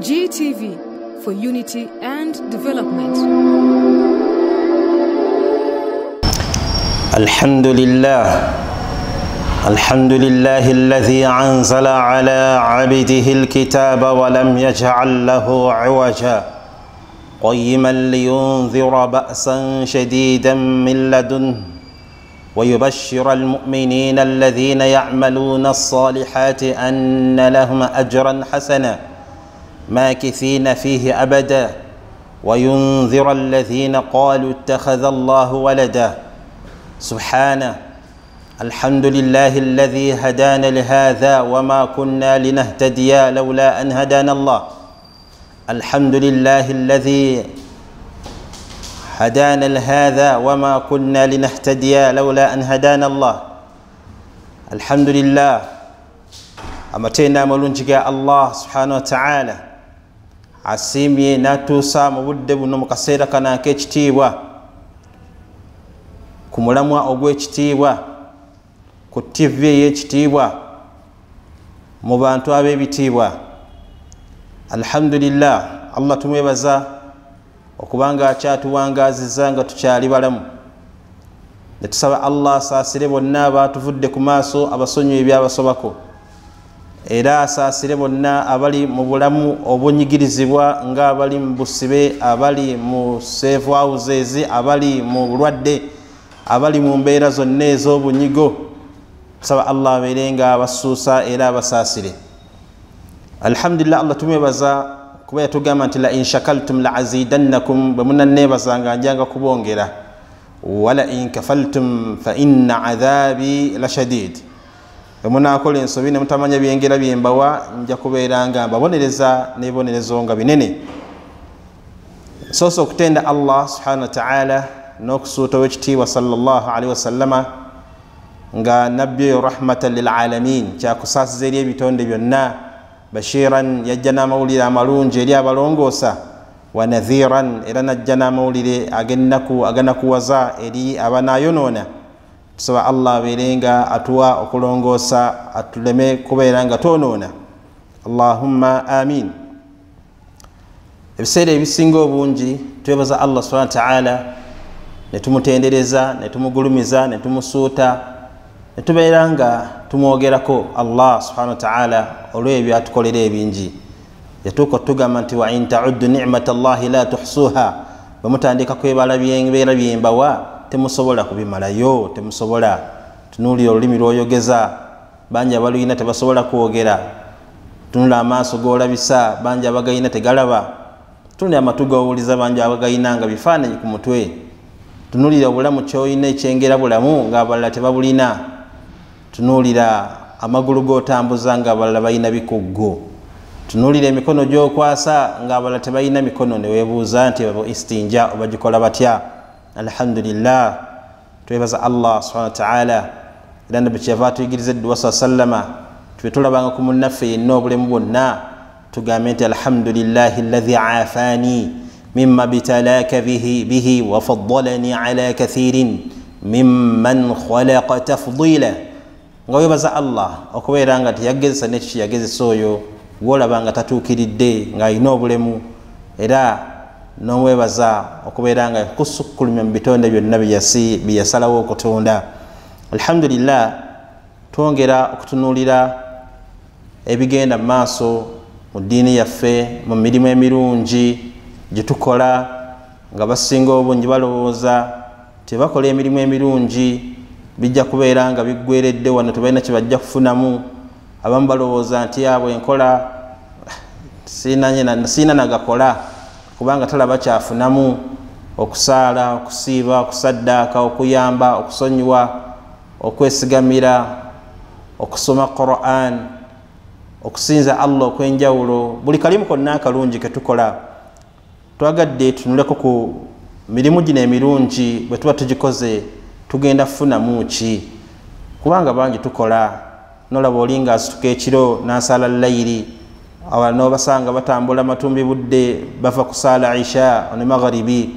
GTV for unity and development. الحمد لله، الحمد لله الذي أنزل على عبده الكتاب ولم يجعل له عوجا، قيما لينذر بأسا شديدا من لدنه ويبشر المؤمنين الذين يعملون الصالحات أن لهم أجرا حسنا ماكثين فيه أبدا، وينذر الذين قالوا اتخذ الله ولدا. سبحانه، الحمد لله الذي هدانا لهذا وما كنا لنهتدي لولا أن هدانا الله. الحمد لله الذي هدانا لهذا وما كنا لنهتدي لولا أن هدانا الله. الحمد لله amatenda amalungi ga Allah subhanahu wa ta'ala asiimye n'atuusa mu budde buno mu kaseera kano ak'ekitiibwa, ku mulamwa ogw'ekitiibwa, ku TV ey'ekitiibwa, mu bantu ab'ebitiibwa. Alhamdulillah, Allah tumwebaza okubanga akyatuwangaaziza nga tukyali balamu. Ne tusaba Allah asaasire bonna abatuvudde ku maaso, abasonyiwe ebyabasobako, era asaasire bonna abali mu bulamu obunyigirizibwa, ng'abali mu busibe, abali mu safe houses, abali mu bulwadde, abali mu mbeera zonna ez'obunyigo. Tusaba Allah abeere nga abasuusa era abasaasire. Alhamdulillah, Allah tumwebaza kuba yatugamba nti la in shakaltum la azidannakum, bwe munanneebazanga njanga kubongera, wala in kafaltum fa inna adhabi la shadid, bwe munaakola ensobi ne mutamanya byengera byembawa nja kubeera nga mbabonereza n'ebibonerezo nga binene. Soose okutenda Allah subhanahu wa ta'ala n'okusuuta ow'ekitiibwa sallallahu alaihi wasallama nga nabbi oyo rahmatan lil alamin, kyakusaasiza eri ebitonde byonna, bashiran yajja n'amawulire amalungi eri abalongoosa, wa nadhiran era najja n'amawulire ag'ennaku aganakuwaza eri abanaayonoona. Tusaba Allah abeere nga atuwa okulongoosa, atuleme kubeera nga twonoona. Allahumma amin. Ebiseera ebisinga obungi twebaza Allah subhanahu wa ta'ala ne tumutendereza, ne tumugulumiza, ne tumusuuta, ne tubeera nga tumwogerako Allah subhanahu wa ta'ala olw'ebyo atukolera ebingi. Yatuuka otugamba nti wa in ta'uddu ni'mata Allahi la tuhsuha, bwe mutandika kwebala byembeera byembawa temusobola kubimalayo, temusobola. Tunuulira olulimi lw'oyogeza, bangi abaluyina tebasobola kwogera. Tunula amaaso g'olabisa, bangi abagayina tegalaba. Tunulira amatu g'owuliza, bangi abagayina nga bifaananyi ku mutwe. Tunuulira obulamu ky'olina ekyengera bulamu ng'abalala tebabulina. Tunuulira amagulu g'otambuza ng'abalala balina bikuggo. Tunuulira emikono gy'okwasa ng'abalala tebalina mikono, ne weebuuza nti istinja obagikola batya. Alhamdulillah, twebaza Allah subhanahu wa ta'ala. Era nabbi kyeyava atuyigiriza edduwa sallama, tube tulabanga ku munnaffe yenna obulemu bwonna tugambe nti alhamdulillahi alladhi aafani mimma bitalaka bihi wa faddalani ala kathirin mimman khalaqa tafdila. Nga weebaza Allah okubeera nga teyagezesa n'ekyo yagezesa oyo gw'olaba nga tatuukiridde ng'alina obulemu, era n'omwebaza okubeera nga kusukkulumya mu bitonde byonna bye yasalawo okutonda. Alhamdulillah, twongera okutunuulira ebigenda mu maaso mu ddiini yaffe, mu mirimu emirungi gye tukola, nga basinga obungi balowooza tebakola emirimu emirungi bijja kubeera nga biggweredde wano, tebalina kye bajja kufunamu. Abamu balowooza nti abwe enkola siina nagakola kubanga talaba kyafunamu, okusaala, okusiiba, okusaddaaka, okuyamba, okusonyiwa, okwesigamira, okusoma Quran, okusinza Allah okw'enjawulo, buli kalimu konna akalungi ke tukola. Twagadde tunuleko ku mirimu gino emirungi bwe tuba tugikoze tugenda kufunamu ki, kubanga bangi tukola nolaba oli ng'asituka ekiro n'asaala layiri, abalala n'obasanga batambula matumbi budde bava kusaala isha ne magharibi,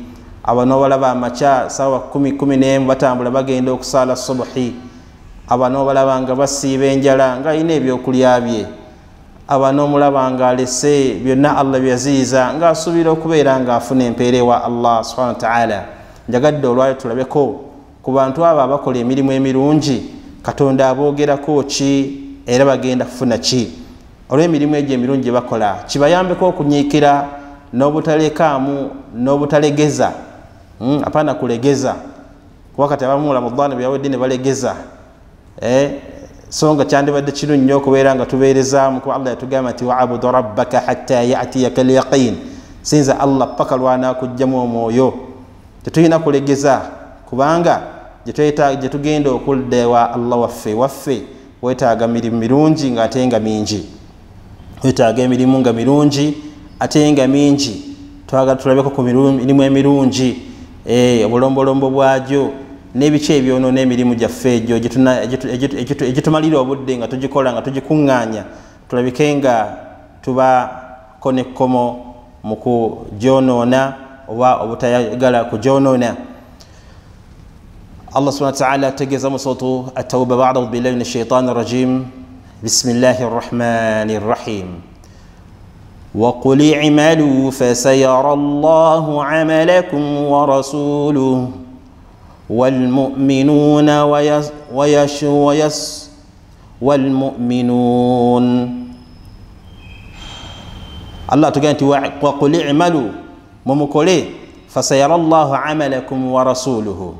abo n'obalaba amakya saawa 10 11 batambula bagenda okusaala subuhi, abo n'obalaba nga basiiba enjala ng'alina ebyokulya bye. Aba n'omulaba nga alese byonna Allah byaziyiza ng'asuubira okubeera ng'afuna empeera ewa Allah subhanahu wa ta'ala. Njagadde olwali tulabeko ku bantu abo abakola emirimu emirungi, Katonda aboogerako ki era bagenda kufuna ki olw'emirimu egyo emirungi gye bakola, kibayambeko okunyiikira n'obutalekaamu n'obutalegeza. Apaana kulegeza, kuba kati abamu Ramadhaani bwe yawedde ne balegeza. So nga kyandibadde kirungi nnyo okubeera nga tubeerezaamu, kuba Allah yatugamba nti waabudu rabbaka hatta yatiyaka lyaqin, sinza Allah paka lwanaakugjamu omwoyo. Tetulina kulegeza, kubanga gye tugenda okudda ewa Allah waffe weetaaga mirimu mirungi ng'ate nga mingi, weetaaga emirimu nga mirungi ate nga mingi. Twagala tulabeko ku mirimu emirungi, obulombolombo bwagyo n'ebiki ebyonoona emirimu gyaffe egyo egitumalira obudde nga tugikola nga tugikuŋŋaanya, tulabike nga tubako n'ekkomo mu kugyonoona oba obutayagala kugyonoona. Allah subhanahu wa ta'ala ategeeza mu suratu At-Tawba, ba'da a'udhu billahi minash shaitani rajim, bismillahi rrahmani rrahim, وقل اعملوا فسيرى الله عملكم ورسوله والمؤمنون والمؤمنون. Allah tugamba nti waqul i'malu, mumukole, fasayara Allahu amalakum wa rasuluhu,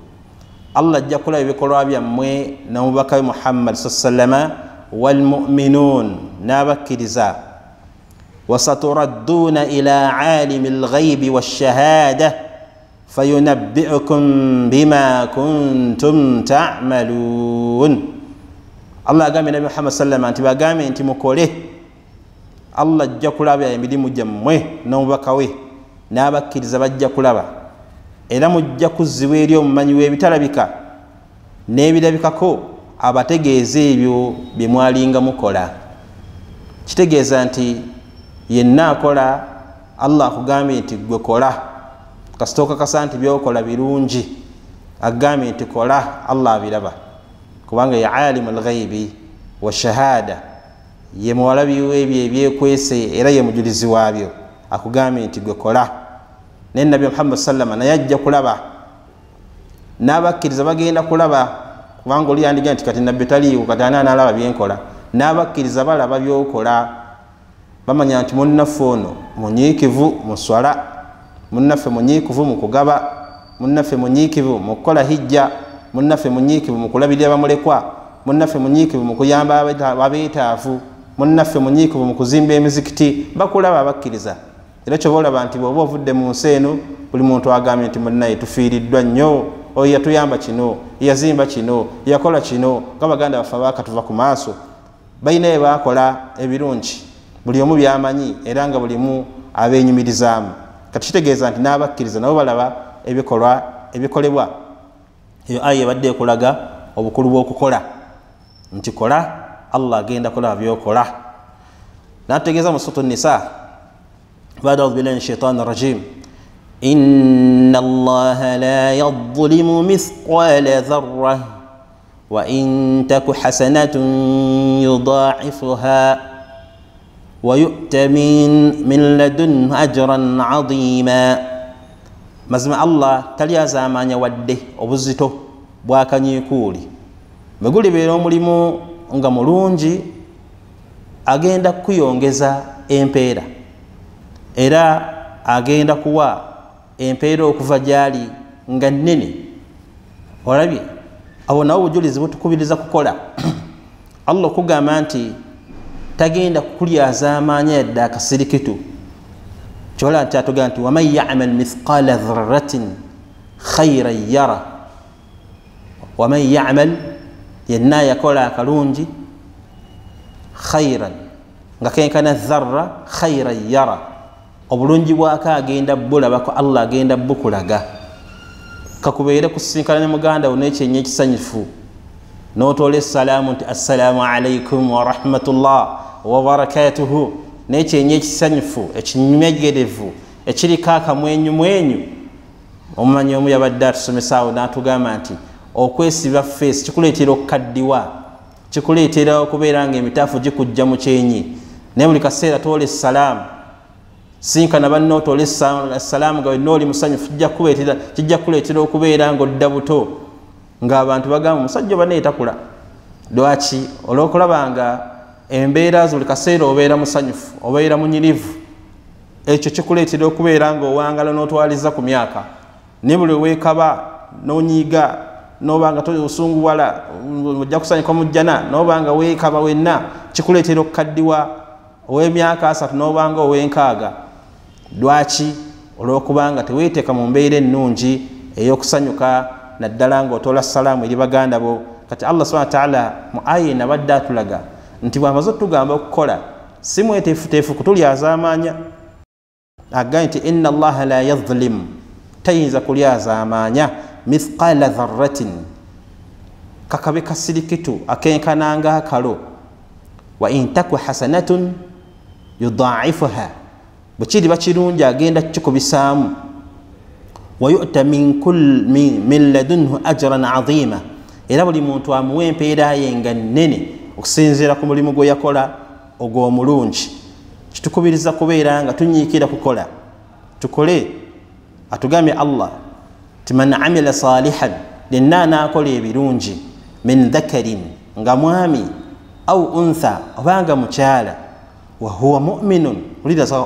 Allah ajja kulaba ebikolwa byammwe n'omubaka we Muhammad sallallahu walmu'minun, n'abakkiriza. Wasaturadduna ila alimi lghaibi washahada fayunabbi'ukum bima kuntum ta'malun. Allah agambye Nabi Muhammad sallama nti bagambe nti mukole, Allah ajja kulaba emirimu gyammwe n'omubaka we n'abakkiriza bajja kulaba, era mujja kuzzibwa eri omumanyi w'ebitalabika n'ebirabikako abategeeza ebyo bye mwalinga mukola. Kitegeeza nti yenna akola, Allah akugambye nti gwe kola, kasita okakasa nti byokola birungi, agambye nti kola, Allah abiraba, kubanga ye alimu lghaibi wa shahada, ye muwalabi w'ebyo ebyekwese era ye mujulizi waabyo, akugambye nti gwe kola. Naye Nabbi Muhammad sallama naye ajja kulaba, n'abakkiriza bagenda kulaba, kubanga oli yandiga nti kati Nabbi taliiwo, kati ani anaalaba byenkola? N'abakkiriza balaba byokola, bamanya nti munnaffe ono munyiikivu mu swala, munnaffe munyiikivu mu kugaba, munnaffe munyiikivu mu kukola hijja, munnaffe munyiikivu mu kulabirira bamulekwa, munnaffe munyiikivu mu kuyamba abeetaavu, munnaffe munyiikivu mu kuzimba emizikiti. Bakulaba abakkiriza. Era kyoba olaba nti bw'oba ovudde mu nsi eno, buli muntu agambye nti munnaye tufiiriddwa nnyo, oyo yatuyamba kino, yazimba kino, yakola kino, nga baganda baffe abaakatuva ku maaso balina bye baakola ebirungi, buli omu byamanyi era nga buli mu abeenyumirizaamu. Kati kitegeeza nti n'abakkiriza nabo balaba ebikolwa ebikolebwa. Eyo aya ebadde ekulaga obukulu bw'okukola, nti kola, Allah agenda kulaba byokola. N'ategeeza mu suratu Nisa, ba'da a'udhu billahi minash shaitani rajim, inna Allaha la yadhlimu mithqala dharra wa in taku hasanatun yudha'ifuha wa yu'ta min ladunhu ajran 'azima. Mazima Allah talyazaamanya wadde obuzito bw'akanyiikuuli. Bwe gulibeera omulimu nga mulungi, agenda kukuyongeza empeera, era agenda kuwa empeera okuva gy'ali nga nnene. Olabye awo nawo obujulizi butukubiriza kukola. Allah okugamba nti tagenda kukulyazaamaanya yadde akasirikitu, kyola nti atugamba nti waman yamal mithqala dharratin khairan yara, waman yamal, yenna yakola akalungi, khairan nga kenkana dharra, khairan yara, obulungi bwako agenda bulabako, Allah agenda bukulaga. Kakubeere kusisinkana ne muganda wo n'ekyenyi ekisanyufu, n'otoola essalaamu nti assalaamu alaikum warahmatullah wabarakatuhu, n'ekyenyi ekisanyufu ekinywegerevu ekiriko akamwenyumwenyu. Omumanyi omu yabadde atusomesaawo n'atugamba nti okwesiba feesi kikuleetera okukaddiwa, kikuleetera okubeera nga emitaafu gikujja mu kyenyi. Naye buli kaseera toola essalaamu, sinkana banno otoola essalaamu nga wenna oli musanyufu, kijja kukuleetera okubeera ng'odda buto, ng'abantu bagamba omusajja oba naye takula. Lwaki? Olw'okulaba nga embeera zo buli kaseera obeera musanyufu, obeera munyirivu. Ekyo kikuleetera okubeera ng'owangala n'otwaliza ku myaka. Naye buli weekaba n'onyiiga n'oba nga osunguwala, ojja kusanyuka mu jjana, n'oba nga weekaba wenna, kikuleetera okukaddiwa ow'emyaka 30 n'oba nga ow'enkaaga. Lwaki? Olw'okubanga teweeteeka mu mbeera ennungi ey'okusanyuka, naddala ng'otoola salaamu eri baganda bo. Kati Allah subhanahu wa ta'ala mu aya eno abadde atulaga nti bw'amaze otugamba okukola, si mweteefuteefu kutulyazaamaanya. Agambye nti inna Allaha la yadhlimu, tayinza kulyazaamaanya mithqala dharratin, kakabe kasirikitu akenkananga akalo, wa in taku hasanatun yudha'ifuha, bwe kiriba kirungi agenda kukikubisaamu, wa yu'ta min ladunhu ajran azima, era buli muntu amuwa empeera ye nga nnene okusinziira ku mulimu gwe yakola ogw'omulungi. Kitukubiriza kubeera nga tunyiikira kukola, tukole. Atugambye Allah ti man amila salihan, yenna anaakola ebirungi, min dhakarin, nga mwami, au untha, obanga mukyala, wa huwa mu'minun,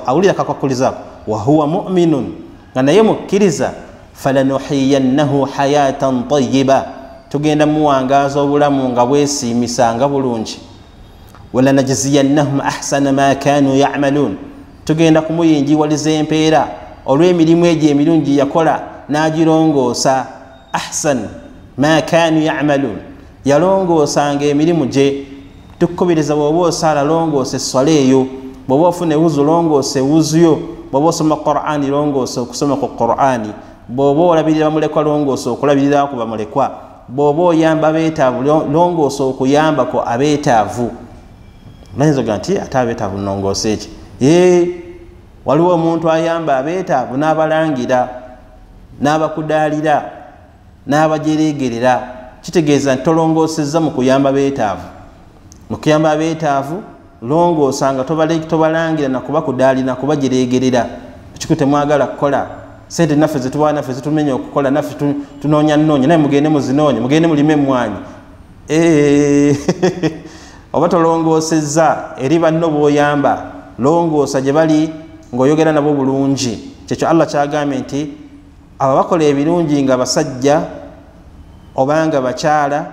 awulira kakwakulizaako, wa huwa mu'minun, nga naye mukkiriza, falanuhiyannahu hayatan tayyiba, tugenda muwangaaza obulamu nga bwesiimisa nga bulungi, walanajziyannahum ahsana ma kanu ya'malun, tugenda kumuyinjiwaliza empeera olw'emirimu egyo emirungi yakola n'agirongoosa. Ahsan ma kanu ya'malun, yalongoosanga emirimu gye. Tukukubiriza bw'oba osaala longoosa esswala eyo, bw'oba ofuna ewuzu longoosa ewuzu yo, bw'oba osoma Qur'ani longoosa okusoma ku Qur'ani, bw'oba olabirira bamulekwa longoosa okulabirira ku bamulekwa, bw'oba oyamba abeetaavu longoosa okuyambako abeetaavu. Oyinza ogamba nti ate abeetaavu nnongoose eki? Waliwo omuntu ayamba abeetaavu n'abalangira, n'abakudaalira, n'abajereegerera. Kitegeeza nti tolongoosezza mu kuyamba beetaavu. Mu kuyamba abeetaavu longoosa nga tobalangira nakubakudaalira nakubajereegerera. Kiku temwagala kukola, sente naffe zetuwa naffe zitumenya okukola, naffe tunoonya nnoonya, naye mugende muzinoonye, mugende mulime emmwanyi. Oba tolongoosezza eri banno bw'oyamba, longoosa gye bali ng'oyogera nabo bulungi. Kyekyo Allah kyagambye nti abo bakola ebirungi nga basajja obanga bakyala,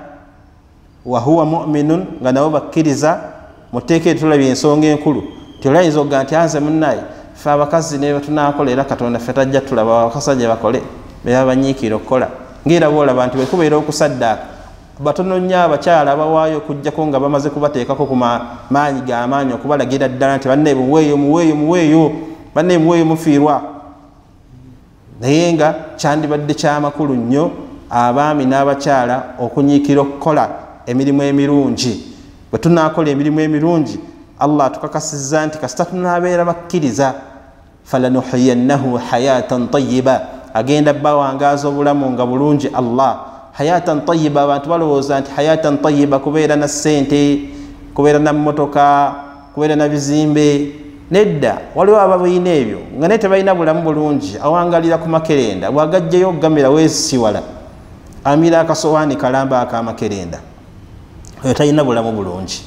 wa huwa mu'minun, nga nabo bakkiriza. Mu tteeka eryo tulabye ensonga enkulu. Tyolayinza okugamba nti anze munnaye ffe abakazi ne tunaakola era Katonda ffe tajja tulaba, abasajja bakole beba banyiikira okukola. Ng'era bw'olaba nti bwe kubeera okusaddaaka, batono nnyo abakyala abawaayo okuggyako nga bamaze kubateekako ku maanyi g'amaanyi okubalagira ddala nti banne muweeyo, muweeyo, muweeyo, banne muweeyo mufiirwa. Naye nga kyandibadde kyamakulu nnyo abaami n'abakyala okunyiikira okukola emirimu emirungi. Bwe tunaakola emirimu emirungi, Allah atukakasizza nti kasita tunaabeera bakkiriza, falanuhiyannahu hayatan tayyiba, agenda bawangaaza obulamu nga bulungi. Allah hayatan tayyiba, abantu balowooza nti hayatan tayyiba kubeera na ssente, kubeera na mmotoka, kubeera na bizimbe. Nedda, waliwo ababalina ebyo nga naye tebalina bulamu bulungi, awangalira ku makerenda, bw'agajjayo okugamira weesiwala, amira akasowaani kalamba ak'amakerenda, oyo talina bulamu bulungi.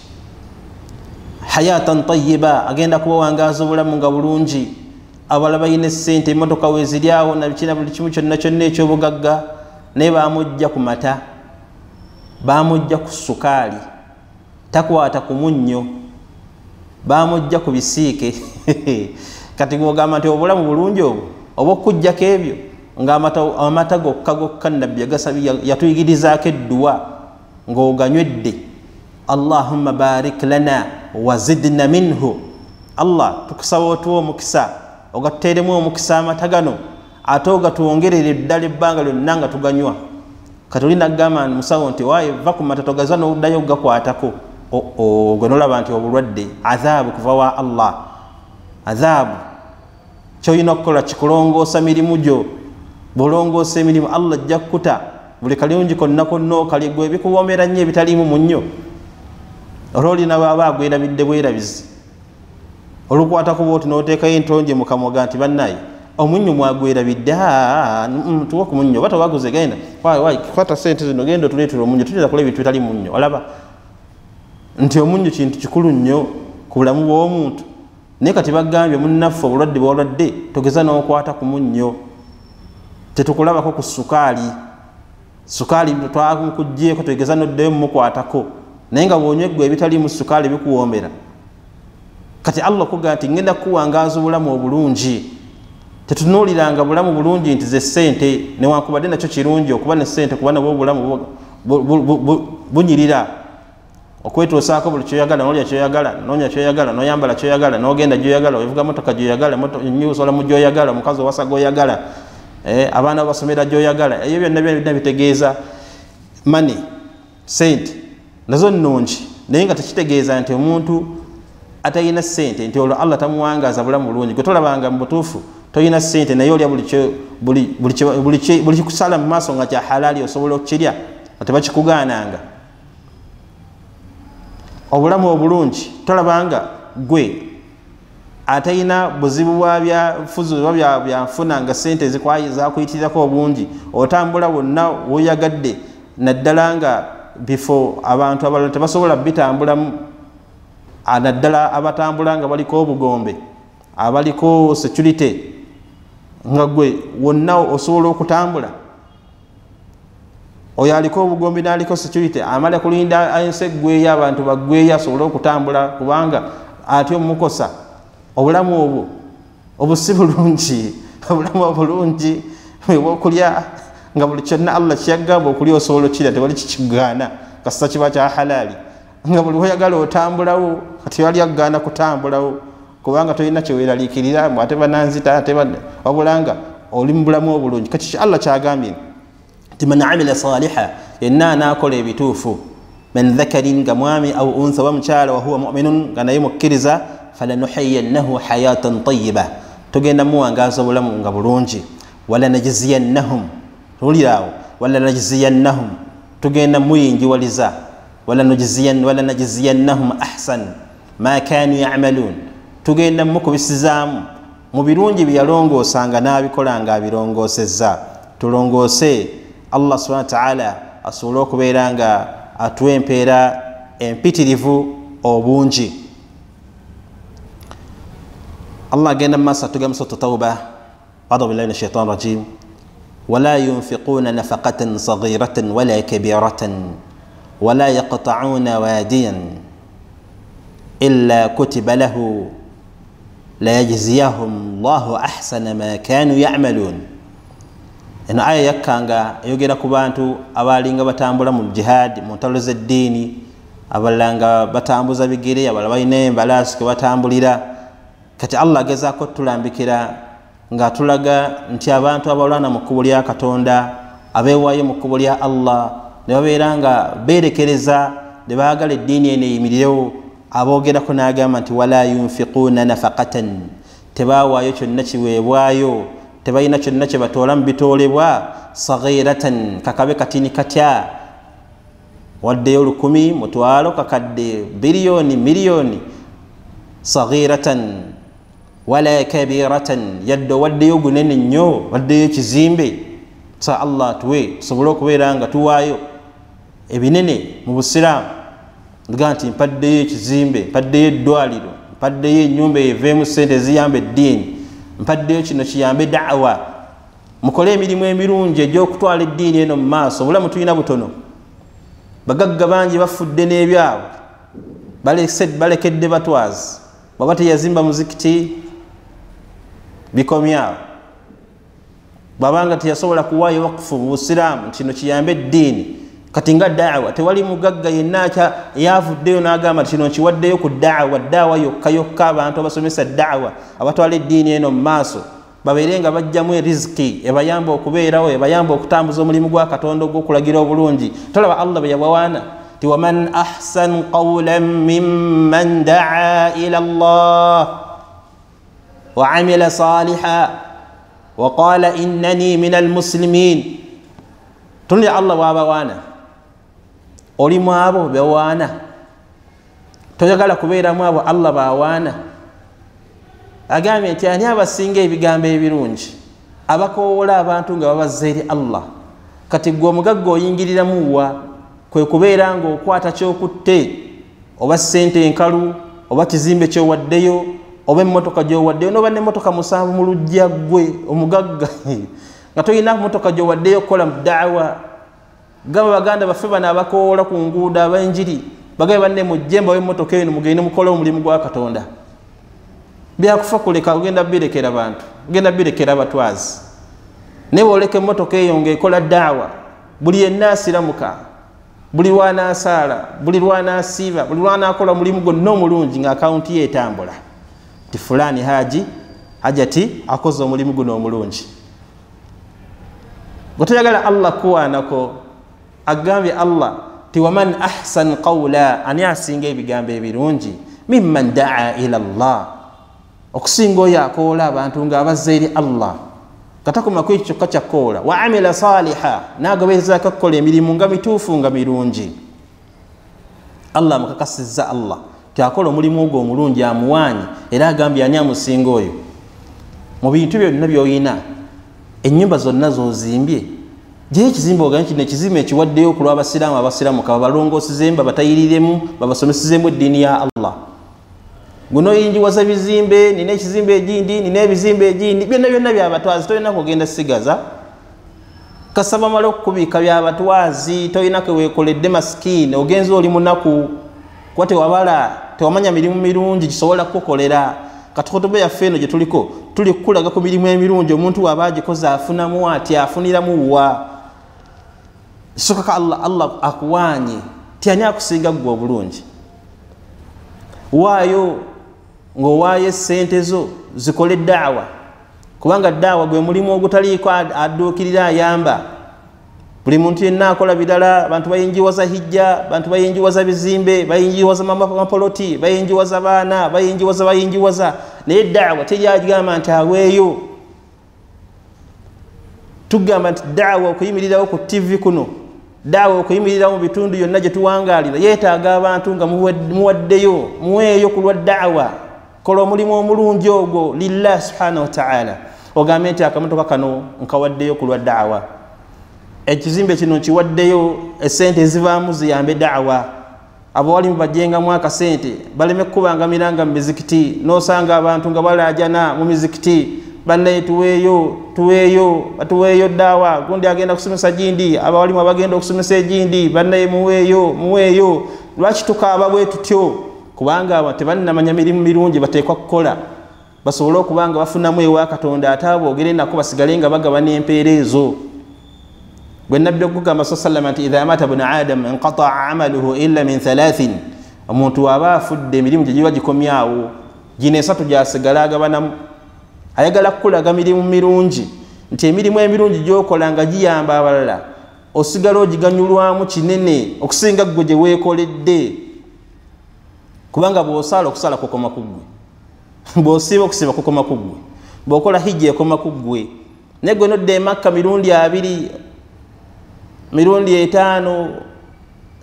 Hayatan tayyiba, agenda kubawangaaza obulamu nga bulungi. Abalala balina essente, emmotoka weeziri awo nabikina buli kimu kyonna kyonna eky'obugagga, naye bamujja ku mata, bamujja ku sukaali, takwata ku munnyo, bamujja ku bisiike. Kati gw'ogamba nti obulamu bulungi obwo oba okujjako ebyo, nga amata gokka gokka Nabbi yatuyigirizaako edduwa ng'oganywedde, Allahumma barik lana wazidna minhu, Allah tukusaba otuwe omukisa, ogatuteeremu omukisa amata gano, ate ogatwongerere ddala ebbanga lyonna nga tuganywa. Kati oli nagamba musawo nti waaye va ku mata togaza n'oddayo okugakwatako, gwe nolaba nti obulwadde azaabu kuva wa Allah. Azaabu kyolina okukola kikulongoosa mirimu gyo. Bw'olongoosa emirimu Allah ajja kukuta buli kalungi konna konna okaligwe, ebikuwoomera nnyo ebitaliimu munnyo, olwo olina bw'aba agwerabidde bwerabizi. Olukwatako bwoti n'oteekayo entonje mu kamwa nti bannaye omunnyo mwagwerabidde, tuwa ku munnyo oba tewaguze, genda kwata sente zino genda otuleetera omunnyo, tuyinza kola ebintu bitali munnyo. Olaba nti omunnyo kintu kikulu nnyo ku bulamu bw'omuntu, naye kati bagambye munnaffe obulwadde bw'olwadde togeza n'okwata ku munnyo, tetukulabako ku sukaali, sukaali twakuggyeeko togeza n'oddayo mumukwatako, naye nga bw'onywa eggwe ebitaliimu sukaali bikuwoomera. Kati Allah okugamba nti ngenda kukuwangaaza obulamu obulungi, tetunuuliranga bulamu bulungi nti ze ssente, newankubadde nakyo kirungi okuba ne ssente kuba nabwo obulamu bunyirira, okwetuusaako buli kyoyagala, nolya kyoyagala, nonya kyoyagala, noyambala kyoyagala, nogenda gyoyagala, ovuga motoka gyoyagala, osola mu gyoyagala, omukazi owasa gwoyagala, abaana basomera gyoyagala, ebyo byonna byonna bitegeeza money, sente nazo nnungi, naye nga tekitegeeza nti omuntu atalina ssente nti olwo Allah tamuwangaaza bulamu bulungi. Gwe tolabanga mu butuufu tolina ssente naye olya buli kikusala mu maaso nga kya halaali osobola okukirya nga tebakikugaananga. Obulamu obulungi tolabanga gwe atalina buzibu bwa byafuzi oba byanfuna nga ssente zakuyitirirako obungi, otambula wonna woyagadde, naddala nga bifo abantu abalala tebasobola bitambulamu, naddala abatambula nga baliko obugombe, abaliko security, nga gwe wonna osobola okutambula. Oyo aliko obugombe n'aliko security amala kulinda ensi eggweyo, abantu baggweyo asobole okutambula, kubanga atya omukosa. Obulamu obwo obusi bulungi, obulamu obulungi obwokulya nga buli kyonna Allah kyeyagamba okulya osobola okirya, tewali kikikugaana kasita kiba kya halaali, nga buli weyagala otambulawo, kati wali akugaana kutambulawo kubanga tolina kyeweeraliikirira ate bananzita ate wabula nga oli mu bulamu obulungi. Kati Allah kyagambye nti man amila saliha, yenna anaakola ebituufu, man dhakarin nga mwami au untha wa mukyala, wahuwa muminun nga naye mukkiriza, falanuhayiyannahu hayatan tayiba, tugenda muwangaaza obulamu nga bulungi, walanajziyannahum, tuwuliraawo, walanajziyannahum, tugenda muyingiwaliza, walanajziyannahum ahsan ma kanu yamalun, tugenda mukubisizaamu mu birungi bye yalongoosanga n'abikola nga abirongoosezza. Tulongoose Allah subhanahu wa ta'ala asobole okubeera nga atuwa empeera empitirivu obungi. Allah agenda mu maaso atugamba mu Suratu Tawba, a'udhu billahi minash shaitani rajim, wala yunfiquna nafaqatan saghiratan wala kabiratan wala yaqta'una wadiyan illa kutiba lahu layajziyahum Allahu ahsana ma kanu ya'malun. Eno aya yakkanga eyogera ku bantu abaalinga batambula mu jihad, mu ntalo z'eddiini, abalala nga batambuza bigere, abalala balina embalaasi kwe batambulira. Kati Allah agezaako otulambikira ng'atulaga nti abantu abalwana mu kkubo lya Katonda, abeewaayo mu kkubo lya Allah, ne babeera nga beerekereza, ne baagala eddiini eno eyimirirewo, aboogerako n'agamba nti wala yunfiquuna nafaqatan, tebaawaayo kyonna kiweebwayo, tebalina kyonna kye batoola mu bitoolebwa, saghiratan, kakabe katini katya, waddeyo 1000, 500, kakadde, biliyoni, miliyoni, saghiratan wala kabiratan, yadde waddeyo gunene nnyo, waddeyo ekizimbe. Sa Allah tuwe tusobole okubeera nga tuwaayo ebinene mu busiraamu, nga nti mpaddeyo ekizimbe, mpaddeyo eddwaliro, mpaddeyo ennyumba eveemu ssente eziyamba eddiini, mpaddeyo kino kiyambe da'wa. Mukole emirimu emirungi egy'okutwala eddiini eno mu maaso. Obulamu tulina butono, bagagga bangi bafudde n'ebyabwe, balekedde batwazi, bw'aba teyazimba muzikiti bikomyawo, bw'abanga teyasobola kuwaayo wakufu mu busiraamu kino kiyambe eddiini. Kati nga da'wa, tewali mugagga yenna yavuddeyo n'agamba kino nkiwaddeyo ku da'wa, da'wa yokka yokka, abantu abasomesa da'wa abatwala eddiini eno mu maaso babeere nga bajjamu eriziki ebayamba okubeerawo, ebayamba okutambuza omulimu gwa Katonda ogw'okulagira obulungi. Tolaba Allah bwe yabawaana ti waman ahsan qawlan mimman daa ila Allah wa amila saliha wa qala innani min almuslimin. Tunulira Allah bw'abawaana, oli mu abo bewaana, toyagala kubeeramu abo Allah b'awaana. Agambye nti ani abasinga ebigambo ebirungi abakowoola abantu nga babazza eri Allah. Kati gwe omugagga oyingiriramu wa? Kwe kubeera ng'okwata kyokutte, oba ssente enkalu, oba kizimbe kyowaddeyo, oba emmotoka gy'owaddeyo, n'oba n'emmotoka 7 mu luggya ggwe omugagga nga tolina mmotoka gy'owaddeyo okukola mu daawa. Gaba baganda baffe bano abakowoola ku nguudo ab'enjiri, bagabe banne mujje mbawe emmotoka eno mugende mukole omulimu gwa Katonda. Byakufa kuleka, ogenda birekera bantu, ogenda birekera abatwazi. Naye bw'oleka emmotoka eyo ng'ekola daawa, buli yenna asiramuka, buli lw'anaasaala, buli lw'anaasiiba, buli lw'anaakola omulimu gwonna omulungi nga akawunti ye etambula nti fulaani haji hajati akoze omulimu guno omulungi. Gwe toyagala Allah kuwaanako, agambye Allah ti waman ahsan qawla, ani asinga ebigambo ebirungi, mimman daa ila Allah, okusinga oyo akoola abantu ng'abazza eri Allah. Katakoma ku ekyo kyokka kyakoola, wa amila saliha, n'agoberezaako okukola emirimu nga mituufu nga mirungi. Allah amukakasizza Allah ti akola omulimu ogwo omulungi amuwaanye, era agambye ani amusinga oyo. Mu bintu byonna by'olina, ennyumba zonna z'ozimbye, gye ekizimbe ogambe kino ekizimbe ekiwaddeyo ku lw'abasiraamu abasiraamuka babalongoosezemu, babatayiriremu, babasomesezemu eddiini ya Allah. Guno oyingiwaza bizimbe, nina ekizimbe egindi, nina ebizimbe egindi, byonna byonna byabatwazi, tolina kugenda sigaza. Kasaba mala okukubika byabatwazi, tolina keweekoledde masikini, ogenze oli munaku kuba tewabala, tewamanya mirimu mirungi gisobola kukukolera. Kati khutuba yaffe eno gye tuliko, tuli kukulaga ku mirimu emirungi omuntu w'aba agikoze afunamu atya, afuniramu wa. Kisooka Allah akuwaanye ti ani akusinga ggwe obulungi. Waayo ng'owaayo essente zo zikole daawa, kubanga daawa gwe mulimu ogutaliiko adduukirira ayamba. Buli muntu yenna akola birala, abantu bayingiwaza hijja, abantu bayingiwaza bizimbe, bayingiwaza mapoloti, bayingiwaza baana, bayingiwaza, naye daawa teri agamba nti aweeyo. Tugamba nti daawa okuyimirirawo ku TV kuno, daawa okuyimirirawo mu bitundu yonna gye tuwangaalira, yeetaaga abantu nga muwaddeyo, muweeyo ku lwa daawa. Kola omulimu omulungi ogwo lillah subhanahu wa ta'ala, ogambe nti akamotoka kano nkawaddeyo ku lwa daawa, ekizimbe kino nkiwaddeyo, essente ezivaamu ziyambe daawa. Abawalimu bajjengamu akasente, baleme kkubanga miranga mu mizikiti, n'osanga abantu nga balaajana mu mizikiti, bannaye tuweeyo, tuweeyo, batuweeyo daawa, gundi agenda kusomesa gindi, abawalimu abagenda okusomesa egindi, bannaye muweeyo, muweeyo. Lwaki tukaaba bwe tutyo? Kubanga tebannamanya mirimu mirungi bateekwa kukola, basobole okuba nga bafunamu ewa Katonda, ate aboogere nako basigale nga bagabana empeera ezo. Bwe Nabbi okugamba sallallahu nti idha mata ibnu adam inqataa amaluhu illa min thalathin, omuntu aba afudde emirimu gye giba gikomyawo, gino esatu gyasigala agabanamu. Ayagala kukulaga mirimu mirungi, nti emirimu emirungi gy'okola nga giyamba abalala osigala ogiganyulwamu kinene okusinga ggwe gye weekoledde. Kubanga bw'osaala okusaala kukoma ku ggwe, bw'osiiba okusiiba kukoma ku ggwe, bw'okola hijja ekoma ku ggwe. Naye gwe nodda e Makka mirundi 2, mirundi 5,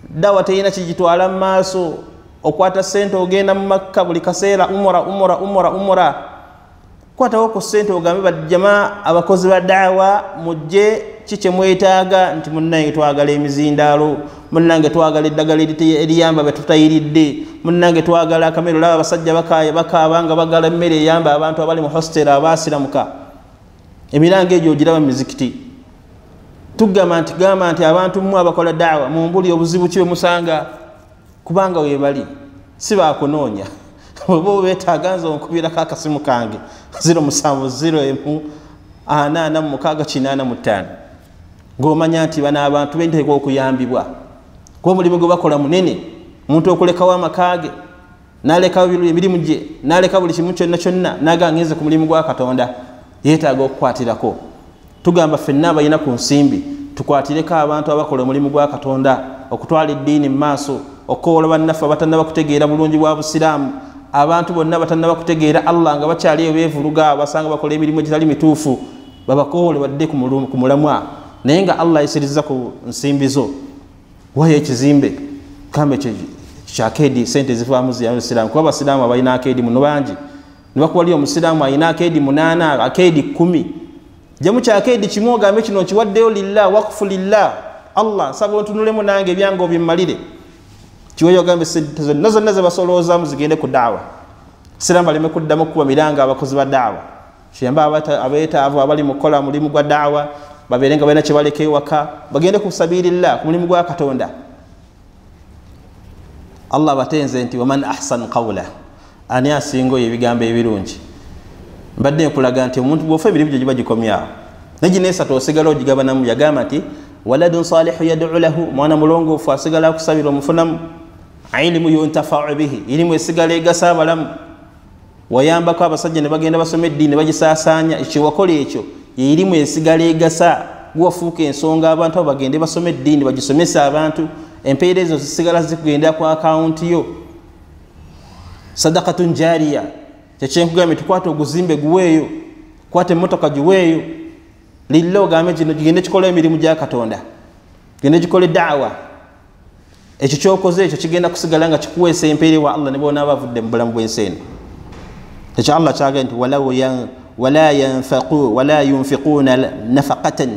dawa terina kigitwala mu maaso, okwata ssente ogenda mu Makka buli kaseera, umura umura umura umura. Kwatawo ku ssente ogambe bajjama abakozi ba daawa mujje, ki kye mwetaaga? Nti munnange twagala emizindaalo, munnange twagala eddagala eriyamba be tutayiridde, munnange twagala akamere. Olaba abasajja bakaaba nga bagala emmere eyamba abantu abali mu hostel abaasiramuka. Emiranga egyo ogiraba mu mizikiti. Tugamba nti gamba nti abantu mmwe abakola daawa mumbuli obuzibu ki bwe musanga, kubanga we bali si baakunoonya. Bw'oba obeetaaga nze onkubirako akasimu kange 070 146 85, ng'omanya nti bano abantu benteekwa okuyambibwa, kuba omulimu gwe bakola munene. Omuntu okulekawo amaka ge, n'alekawo emirimu gye, n'aleka buli kimu kyonna kyonna, n'agamba ngenze ku mulimu gwa Katonda, yeetaaga okukwatirako. Tugamba ffenna abalina ku nsimbi tukwatireko abantu abakola omulimu gwa Katonda, okutwala eddiini mu maaso, okukowoola bannaffe abatannaba kutegeera bulungi bwa Busiraamu, abantu bonna batannaba kutegeera Allah nga bakyali eyo beevuluga, basanga bakola emirimu egitali mituufu, babakoowole badde ku mulamwa. Naye nga Allah ayisiriza ku nsimbi zo, waayo ekizimbe kambe kyakeedi, sente zivaamu ziyambe Busiraamu, kuba abasiraamu abalina akeedi muno bangi, Nibakuwali omusiraamu alina akeedi 8, akeedi 10, jamu kyakeedi kimu ogambe kino nkiwaddeyo lillah, wakufu lillah, Allah nsaba ontunulemu nange ebyange obimmalire. Kiweeyo ogambe sente zonna zonna ze basoloozamu zigende ku daawa, siraamu baleme kuddamu kuba miranga abakozi ba daawa, kiyambe abeetaavu abali mu kukola mulimu gwa daawa babeere nga balina kye baleka ewaka, bagende ku sabirillah, ku mulimu gwa Katonda. Allah batenze nti waman ahsan qawla, ani asinga oyo ebigambo ebirungi. Mbadde nkulaga nti omuntu bw'ofa emirimu gye giba gikomyawo, naye gino esatu osigala ogigabanamu. Yagamba nti waladun salihu yad'u lahu, mwana mulongoofu asigala akusabira omufunamu. Ilimu yuntafau bihi, ilimu esigala egasa abalamu. Wayambako abasajja ne bagenda basoma eddiini ne bagisaasaanya, ekyo wakola ekyo ilimu esigala egasa, guwafuuka ensonga abantu abo bagende basome eddiini bagisomese abantu, empeera ezo zisigala zikugenda ku akawunti yo. Sadakatun jariya, kyekyenkugambye tukwate oguzimbe guweeyo, kwata emmotoka giweeyo lilla, ogambe kino gigende kikola emirimu gya Katonda, gigende gikole daawa. Ekyo kyokoze ekyo kigenda kusigala nga kikuweesa empeera ewa Allah ne bonaaba bavudde mu bulamu bw'ensi eno. Ekyo Allah kyagambye nti wala yunfiquuna nafaqatan,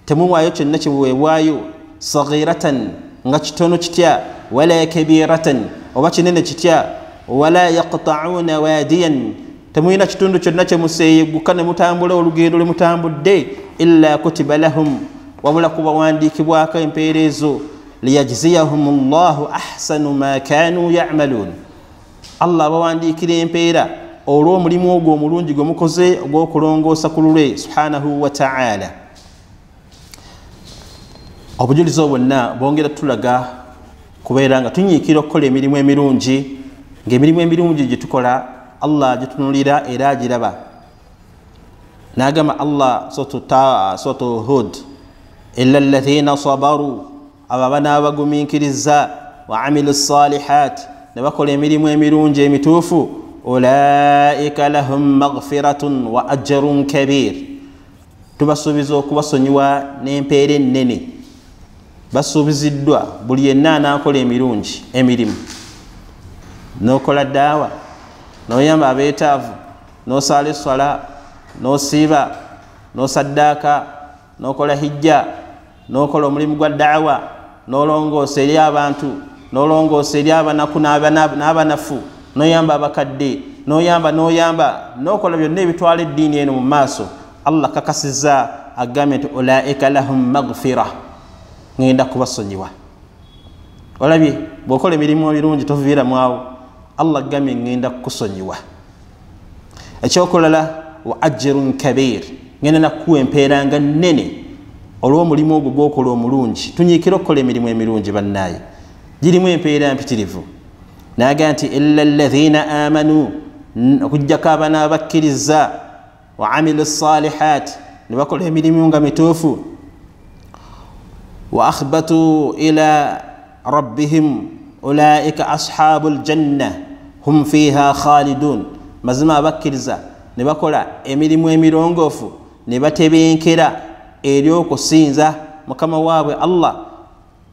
temuwaayo kyonna kiweebwayo, saghiratan, nga kitono kitya, wala kabiratan, oba kinene kitya, wala yaqta'una wadiyan, temulina kitundu kyonna kye museeyegguka ne mutambula olugendo lwe mutambudde, illa kutiba lahum, wabula kubawandiikibwako empeera ezo, liyajziyahum llahu ahsanu ma kanu ya'malun. Allah abawandiikira empeera olw'omulimu ogwo omulungi gwe mukoze ogw'okulongoosa ku lulwe subhanahu wa ta'ala. Obujulizi obwo bwonna bwongera tulaga kubeera nga tunyiikira okukola emirimu emirungi, ng'emirimu emirungi gye tukola Allah agitunulira era agiraba. N'agamba Allah suratu Hud, illa alladhina sabaru, abo abanaabagumiikiriza, wa amilu salihat, ne bakola emirimu emirungi emituufu, ulaika lahum maghfiratun wa ajrun kabir, tubasuubiza okubasonyiwa n'empeera ennene. Basuubiziddwa buli yenna anaakola emirungi emirimu, n'okola daawa, n'oyamba abeetaavu, n'osaala esswala, n'osiiba, n'osaddaaka, n'okola hijja, n'okola omulimu gwa daawa, n'olongoosa eri abantu, n'olongoosa eri abanaku n'abanafu, n'oyamba abakadde, n'oyamba n'okola byonna ebitwala eddiini eno mu maaso. Allah kakasizza agambye nti ulaika lahum maghfira, ngenda kubasonyiwa. Olabye bw'okola emirimu emirungi toviiramu awo, Allah agambye ngenda kukusonyiwa. Ekyokulala wa ajrun kabir, ngenda nakuwa empeera nga nnene olw'omulimu ogwo gw'okola omulungi. Tunyiikire okukola emirimu emirungi bannaaye, girimu empeera mpitirivu. N'agamba nti illa alladhina amanu, okuggyako abanaabakkiriza, wa amilu salihat, ne bakola emirimu nga mituufu, wa akhbatu ila rabbihim ulaika ashabu ljanna hum fiha khalidun. Mazima abakkiriza ne bakola emirimu emirongoofu ne batebenkera eri okusinza mukama waabwe Allah,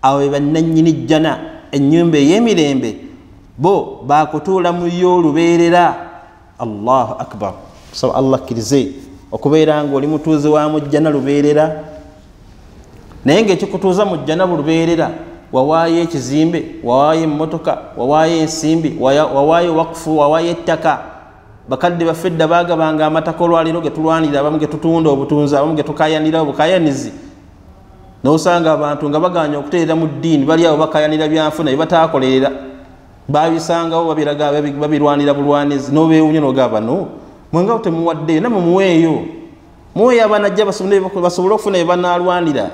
abo be bannannyini jjana, ennyumba ey'emirembe, bo bakutuula mu yo olubeerera. Allahu akbar. Kusaba Allah akkirize okubeera ng'oli mutuuze wa mu jjana lubeerera, naye ng'ekikutuuza mu jjana bulubeerera, wawaayo ekizimbe, wawaayo emmotoka, wawaayo ensimbi, wawaayo wakufu, wawaayo ettaka. Bakadde baffe edda baagabanga amataka olwaleero ge tulwanira, abamu ge tutunda obutunzi, abamu ge tukayanira obukayanizi. N'osanga abantu nga bagaanye okuteerera mu ddiini, bali awo bakayanira byanfuna bye bataakolerera, babisangawo babiraga, babirwanira bulwanizi, n'obeewuunya n'ogamba no mwenga temuwaddeyo, nammwe muweeyo, muweeyo abanajja basobole okufuna bye banaalwanira.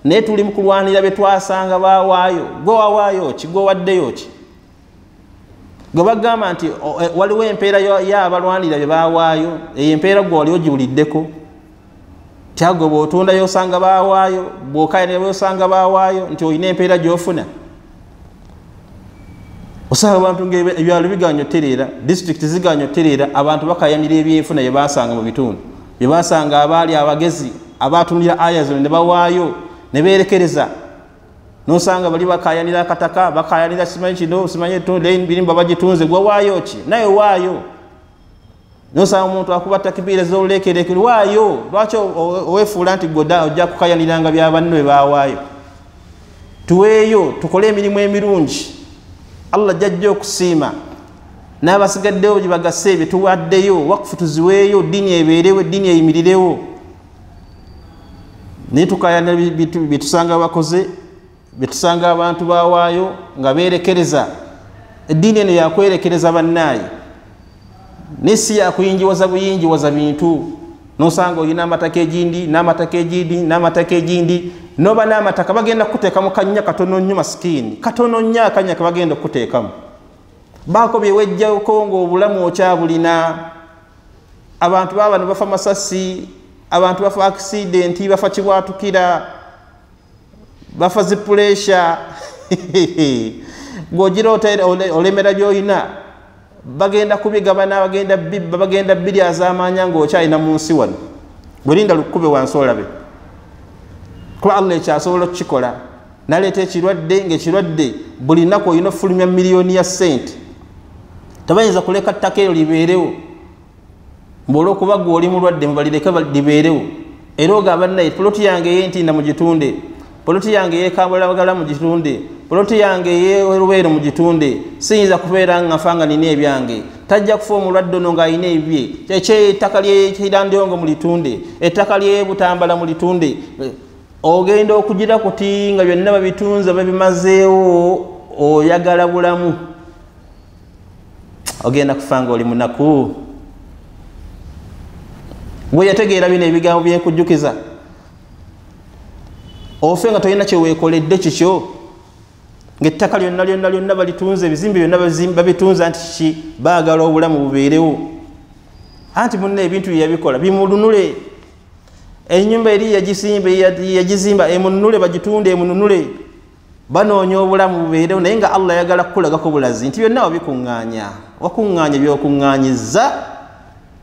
Naye tuli mu kulwanira bye twasanga baawaayo. Gwe wawaayo ki? Gwe waddeyo ki? Gwe bagamba nti waliwo empeera y'abalwanira bye baawaayo, eyo empeera gwe wali ogiwuliddeko? Kyagwe bw'otundayo osanga baawaayo, bw'okayanira osanga baawaayo, nti olina empeera gy'ofuna. Osanga abantu ng'ebyalo bigaanye otereera, disitulikiti zigaanye otereera, abantu bakayanira ebyenfuna bye baasanga mu bitundu, bye baasanga abaali abagezi abaatunulira aya zino ne bawaayo ne beerekereza. Nosanga bali bakayanira akataka, bakayanira simanyi kino, simanyi birimba bagitunze, gwe waayo ki? Naye waayo. Nosanga omuntu akuba takbiira z'oluleekereeke, waayo lwaki oweefuula nti goda ojja kukayaniranga bya banno bwe baawaayo? Tuweeyo, tukole emirimu emirungi, Allah jajja okusiima n'abasigaddewo gye bagase bye tuwaddeyo, wakufu tuziweeyo, ddiini ebeerewo, eddiini eyimirirewo. Naye tukayanira bye tusanga bakoze, bye tusanga abantu baawaayo nga beerekereza. Eddiini eno yakwerekereza bannaaye, naye si yakuyingiwaza buyingiwaza bintu. Nosanga olina amataka egindi n'amataka egindi n'amataka egindi, noba n'amataka bagenda kukuteekamu kannya katono nnyo, masikini katono nnyo akannya ke bagenda okukuteekamu. Baako bye wejjako ng'obulamu okyabulina. Abantu baba ne bafa masasi, abantu bafa akisidenti, bafa kibwatukira, bafa zipuresha. Ng'ogira olemera by'olina, bagenda kubigabana, bagenda bibba, bagenda biryazaamaanya ng'okyalina mu nsi wano. Bwelinda lukube wansi olabe, kuba Allah ekyasobola okukikola. Naleeta ekirwadde, ng'ekirwadde buli nnaku olina okufulumya miliyoni ya ssente. Tebayinza kuleka ttaka eryo libeerewo mbw'olwokuba ggwe oli mulwadde, mubalireke libeerewo. Era ogamba nnaye poloti yange ey'entinda mugitunde, poloti yange ey'ekambalagala mugitunde, poloti yange ey'erubeero mugitunde, siyinza kubeera nga nfa nga nina ebyange. Tajja kufa omulwadde ono ng'alina ebibye. Ettaka ly'ekirandyongo mulitunde, ettaka ly'ebutambala mulitunde. Ogenda okugira kuti nga byonna babitunze babimazeewo, oyagala bulamu, ogenda kufa nga oli munaku. Gwe yategeera bino ebigambo byenkujjukiza, ofe nga tolina kyeweekoledde kikyo, ng'ettaka lyonna lyonna lyonna balitunze, ebizimbe byonna babitunze, anti kiki? Baagala obulamu bubeerewo. Anti munna ebintu bye yabikola bimununule. Ennyumba eri yagizimba emununule, bagitunde emununule. Banoonya obulamu bubeerewo, naye nga Allah ayagala kukulagako bulazi nti byonna wabikuŋŋaanya, wakuŋŋaanya by'okuŋŋaanyizza,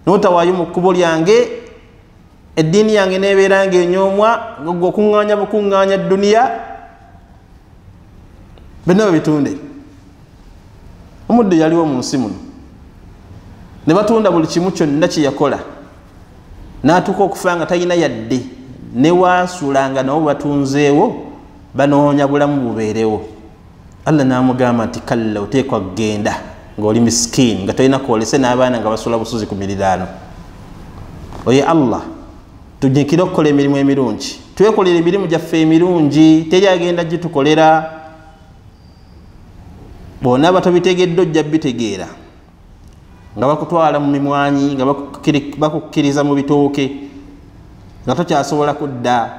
n'otawaayo mu kkubo lyange, eddiini yange n'ebeera ng'enyoomwa, gwe okuŋŋaanya bukuŋŋaanya dduniya, byonna babitunde. Omuddu yaliwo mu nsi muno, ne batunda buli kimu kyonna kye yakola, n'atuuka okufa nga talina yadde ne waasulanga, nabo batunzeewo, banoonya bulamu bubeerewo. Allah n'amugamba nti kalla, oteekwa kugenda ng'oli misikini, nga tolina kwolese n'abaana nga basula busuzi ku miriraano. Oye Allah, tunyikire okukola emirimu emirungi, twekolere emirimu gyaffe emirungi, teri agenda gitukolera. Bw'onaaba tobitegedde ojja bitegeera, nga bakutwala mu mimwanyi, nga bakukkiriza mu bitooke, nga tokyasobola kudda.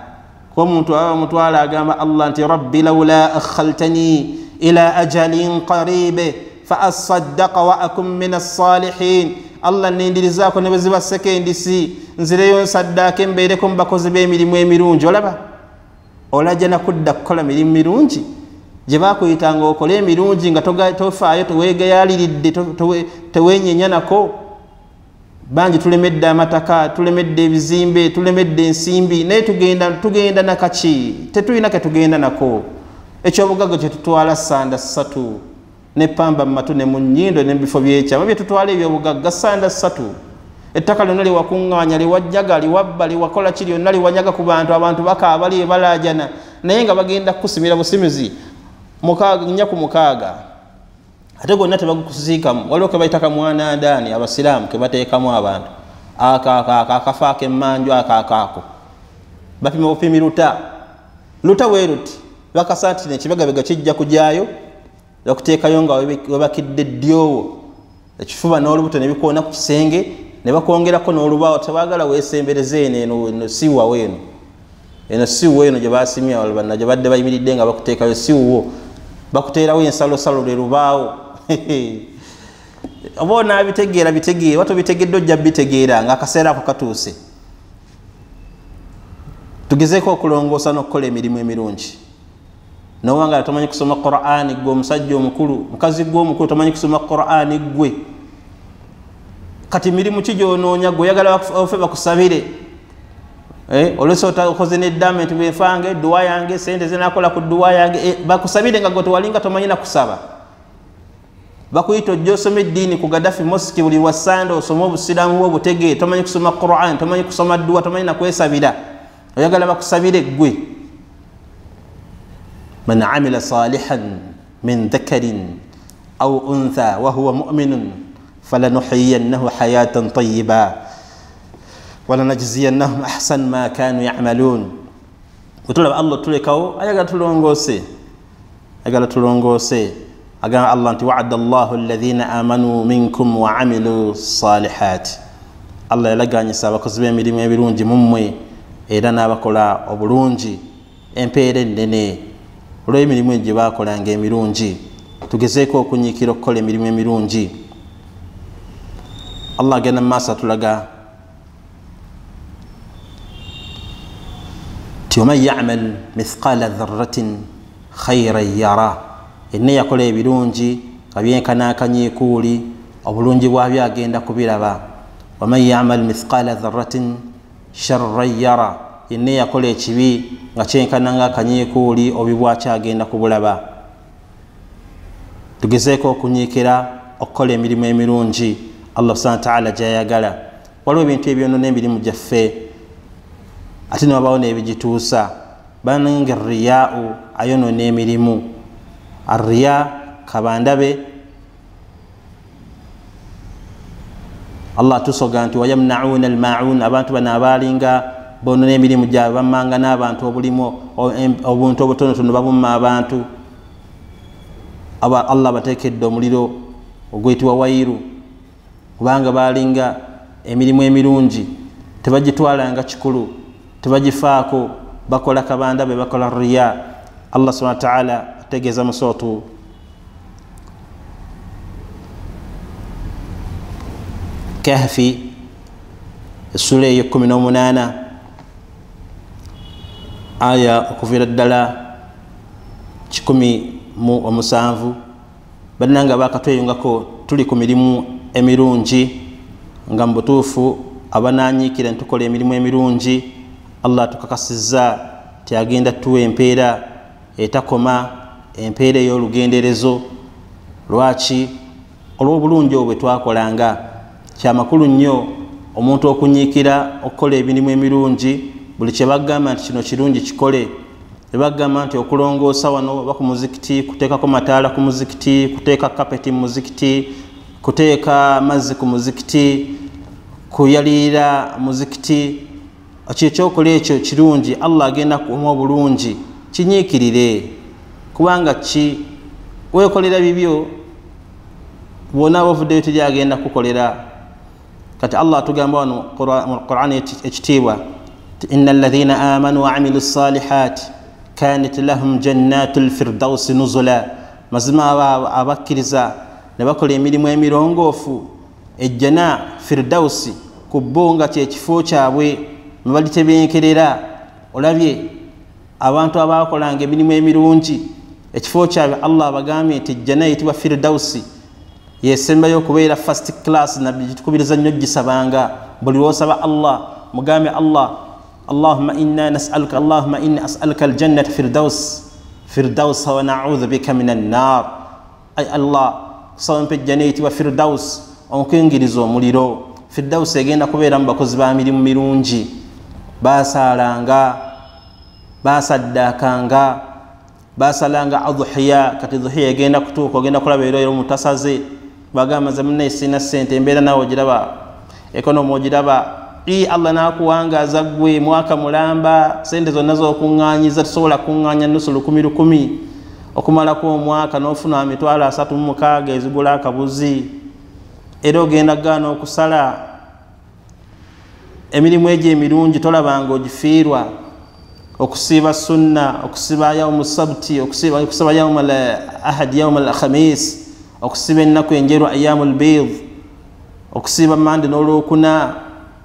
Kuba omuntu aba bamutwala agamba Allah nti rabbi lawula akhaltani ila ajalin qaribe fa asaddaqa wa akun min assalihin. Allah nindirizaako ne bwe ziba sekendisi, nzireyo nsaddaake mbeereko mu bakozi b'emirimu emirungi. Olaba olajja nakudda kukola mirimu mirungi gye bakuyitanga okole emirungi nga tofaayo, teweegayaliridde, teweenyenya nako. Bangi tulemedde amataka, tulemedde ebizimbe, tulemedde ensimbi, naye tugenda nakaki? Tetulina ke tugenda nako. Ekyobugagga kye tutwala sanda ssatu, ne pamba mu matu ne mu nnyindo ne mu bifo by'ekyama, bye tutwala ebyobugagga sanda ssatu. Ettaka lyonna lyewakuŋŋaanya, liwajjaga, liwabba, liwakola ki, lyonna liwanyaga ku bantu, abantu bakaaba balaajana, naye nga bagenda kukusimira busimizi 4 ku 6, ate gonna tebagukusiikamu. Waliwo ke bayita kamwanandaani abasiraamu ke bateekamu abantu, akafa ak'emmanju akaakaako, bapima bupimi luta luta bwe luti, bakasa nti ekibegabega kijja kujaayo, bakuteekayo nga webakidde ddyowo, ekifuba n'olubuto ne bikoona ku kisenge, ne bakwongerako n'olubaawo. Tebaagala weesembereze eno, eno siwawo, eno eno siwo, eno gye basimye abalala gye badde bayimiridde nga bakuteekayo siwo, bakuteerawo ensalosalo lwe lubaawo. Oba onaabitegeera bitegeere, oba tobitegedde ojja bitegeera ng'akaseera ako katuuse. Tugezeeko okulongoosa n'okukola emirimu emirungi. Nowanga tomanyi kusoma Qur'ani gwe omusajja omukulu, mukazi gwe omukulu tomanyi kusoma Qur'ani gwe, kati mirimu ki gy'onoonya gwe oyagala ofe bakusabire? Olwesa okoze n'eddaame nti bwenfange edduwa yange, sente zenakola ku dduwa yange, bakusabire nga gwe tewalinga tomanyi na kusaba. Bakuyita ojja osome eddiini ku Gaddafi Mosque buli lwa Sande, osome obusiraamu bwo obutegeere, tomanyi kusoma Quran, tomanyi kusoma dduwa, tomanyi nakwesabira, oyagala bakusabire ggwe. Man amila salihan min dhakarin aw untha wa huwa mu'minun falanuhyiyannahu hayatan tayyiba walanajziyannahum ahsan ma kanu ya'malun. Bwetulaba Allah tulekawo, ayagala tulongoose, ayagala tulongoose. Agamba Allah nti wa'ada Allahu alladhina amanu minkum wa amilu salihat. Allah yalaganyisa abakozi b'emirimu ebirungi mummwe era n'abakola obulungi empeera ennene olw'emirimu gye bakolanga emirungi. Tugezeeko okunyiikira okukola emirimu emirungi. Allah agenda mu maaso atulaga nti waman ya'mal mithqala dharratin khayran yara, yenna yakola ebirungi nga byenkana akanyiikuuli, obulungi bwabyo agenda kubiraba. Waman ya'mal mithqala dharratin sharran yara, yenna yakola ekibi nga kyenkana nga akanyiikuuli, obubi bwakyo agenda kubulaba. Tugezeeko okunyiikira okukola emirimu emirungi Allah subhanahu wa ta'ala gy'ayagala. Waliwo ebintu ebyonoona emirimu gyaffe ate ne wabawo n'ebigituusa. Banange riyaa'u ayonoona emirimu. Arriya kabandabe. Allah tusoga nti wayamnauna almaun, abantu bano abaalinga bonoona emirimu gyabwe bammanga n'abantu obulimu obuntu obutonotono babumma abantu. Allah bateekedde omuliro oguyitibwa wairu, kubanga baalinga emirimu emirungi tebagitwalanga kikulu, tebagifaako, bakola kabanda be bakola riya. Allah subhanahu wa ta'ala ategeeza mu suratu Kahfi essula eyo 18 aya okuviira ddala 107. Bannanga bakatweyungako tuli ku mirimu emirungi nga mu butuufu abananyiikira ntukola emirimu emirungi. Allah tukakasizza ti agenda tuwa empeera etakoma, empeera ey'olugenderezo. Lwaki? Olw'obulungi obwo bwe twakolanga. Kyamakulu nnyo omuntu okunyiikira okukola emirimu emirungi. Buli kye bagamba nti kino kirungi kikole. Bagamba nti okulongoosa wano oba ku muzikiti, kuteekako mataala ku muzikiti, kuteeka kapeti mu muzikiti, kuteeka mazzi ku muzikiti, kuyalirira muzikiti, ekyo ekyokola ekyo kirungi, Allah agenda kuwa obulungi. Kinyiikirire, kubanga ki weekolera bibyo, bw'onaaba ovuddeyo teri agenda kukolera. Kati Allah atugamba wano mu Qur'ani ekitiibwa inna alladhina amanu wa amilu salihat kanat lahum jannatul firdausi nuzula. Mazima abakkiriza ne bakola emirimu emirongoofu, ejjana firdausi ku bo nga kyekifo kyabwe mwe balitebenkerera. Olabye abantu abakolanga emirimu emirungi, ekifo kyabwe Allah abagambye nti ejjana eyitibwa firdausi yesembayo okubeera first class. Nabbi gitukubiriza nnyo gisabanga buli lw'osaba Allah mugambe Allah, Allahumma inna nas'aluka, Allahumma inni as'aluka aljannata firdaus firdaus wa na'udhu bika minan nar. Ay Allah, kusaba mpa ejjana eyitibwa firdaus onkuyingiriza omuliro. Firdaus egenda kubeera mu bakozi ba mirimu mirungi, basaalanga, basaddaakanga, basalanga adhuhiya. Kati dhuhiya egenda kutuuka, ogenda kulaba era omutasaze bagamba nze munnaye sirina ssente, embeera naawe ogiraba, ekonomi ogiraba. Allah n'akuwangaaza ggwe mwaka mulamba, sente zonna z'okuŋŋaanyiza tusobola kuŋŋaanya nusu 1,000 okumalako omwaka, n'ofuna 336 ezigula akabuzi, era ogenda gaana okusala. Emirimu egyo emirungi tolabanga ogifiirwa. Okusiiba sunna, okusiiba yaumu sabti, okusiiba yaumu al ahad, yaumu al khamis, okusiiba ennaku enjeru ayyamu lbid, okusiiba mande n'olwokuna,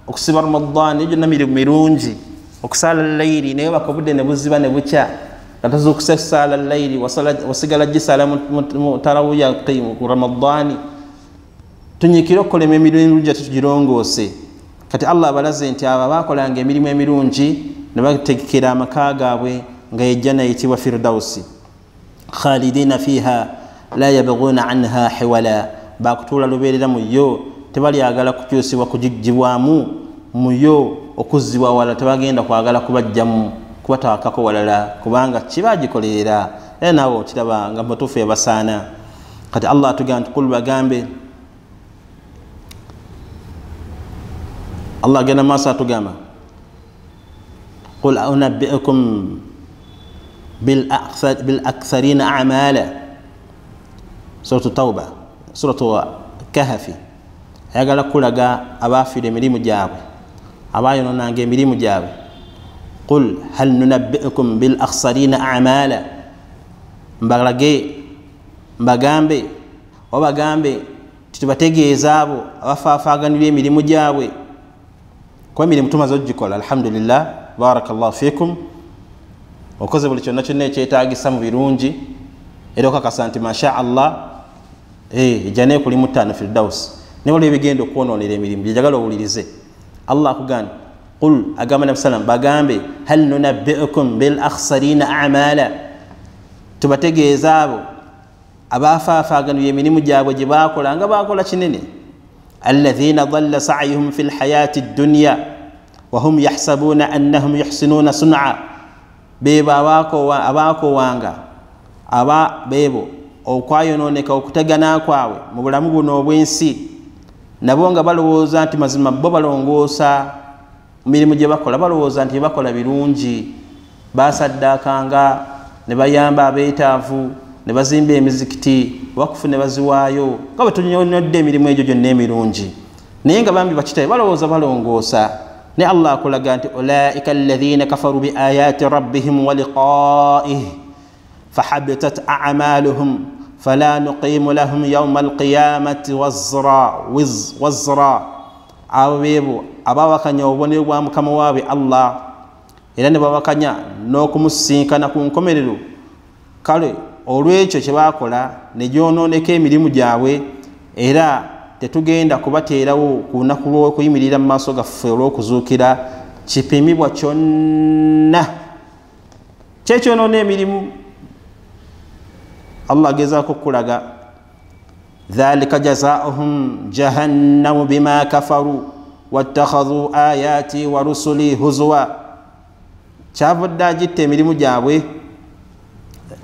okusiiba Ramadan, egyo gyonna mirimu mirungi. Okusaala layiri naye bakobudde ne buziba ne bukya nga tozuukuse kusaala layiri, wasigala gisaala mu tarawuya ku Ramadani. Tunyiikire okukola emirimu emirungi ate tugirongoose. Kati Allah abalaze nti abo abakolanga emirimu emirungi ne bategekera amaka gaabwe nga ejjana eyitibwa firdausi, khalidina fiha La yabghuna anha hiwala, bakutuula lubeerera mu yo, tebalyagala kukyusibwa kugiggyibwamu mu yo, okuzzibwa wala tebagenda kwagala kubajjamu kubataakako walala, kubanga kibagikolerera. Era naawe okiraba nga mutuufu yabasaana. Kati Allah atugamba nti kul, bagambe. Allah agenda maaso atugamba qul unabbiukum bil aktharina a'mala, suratu Tauba, suratu Kahafi. Ayagala kulaga abafiira emirimu gyabwe, abayononanga emirimu gyabwe. Qul hal nunabbiukum bil akhsarina a'mala, mbalage, mbagambe, obagambe titubategeeza abo abafaafaganirwa emirimu gyabwe, kuba emirimu tumaze okugikola. Alhamdulillah, barakallahu fikum, okoze buli kyonna kyonna ekyetaagisa mu birungi, era okakasa nti masha Allah ejjana ekuli mu 5 firdaus. Naye waliwo ebigenda okwonoonera emirimu gyejagala owulirize. Allah akugamba qul, agamba Nabi sallam, bagambe hal nunabbiukum bil akhsarina a'mala, tubategeeza abo abaafaafaganirwa emirimu gyabwe gye baakola nga baakola kinene. Alladhina dalla sa'yuhum fil hayati dunya wahum yahsabuna annahum yuhsinuna sun'a, bebo abaakowanga aba bebo okwayonooneka okutegana kwabwe mu bulamu buno obw'ensi, nabo nga balowooza nti mazima bo balongoosa mirimu gye bakola, balowooza nti bakola birungi, basaddaakanga ne bayamba abeetaavu, ne bazimba emizikiti, wakufu ne baziwaayo, nga bwe tunyonnyodde emirimu egyo gyonna emirungi, naye nga bambi bakitaye balowooza balongoosa. Ne Allah akulaga nti ulaika alladhina kafaru bi ayati rabbihim wa liqa'ihi fahabitat a'maluhum fala nuqimu lahum yawma alqiyamati wazra. Abo bebo abawakanya obubonero bwa Mukama waabwe Allah, era ne babakanya n'okumusinkana ku nkomerero. Kale olw'ekyo kye baakola ne gyonooneka emirimu gyabwe, era tetugenda kubateerawo ku lunaku lw'okuyimirira mu maaso gaffe olw'okuzuukira kipimibwa kyonna kyekyonoona emirimu. Allah agezaako okulaga dhalika jazaohum jahannamu bima kafaru wattakhadhu ayati wa rusuli huzwa, kyavudde agitta emirimu gyabwe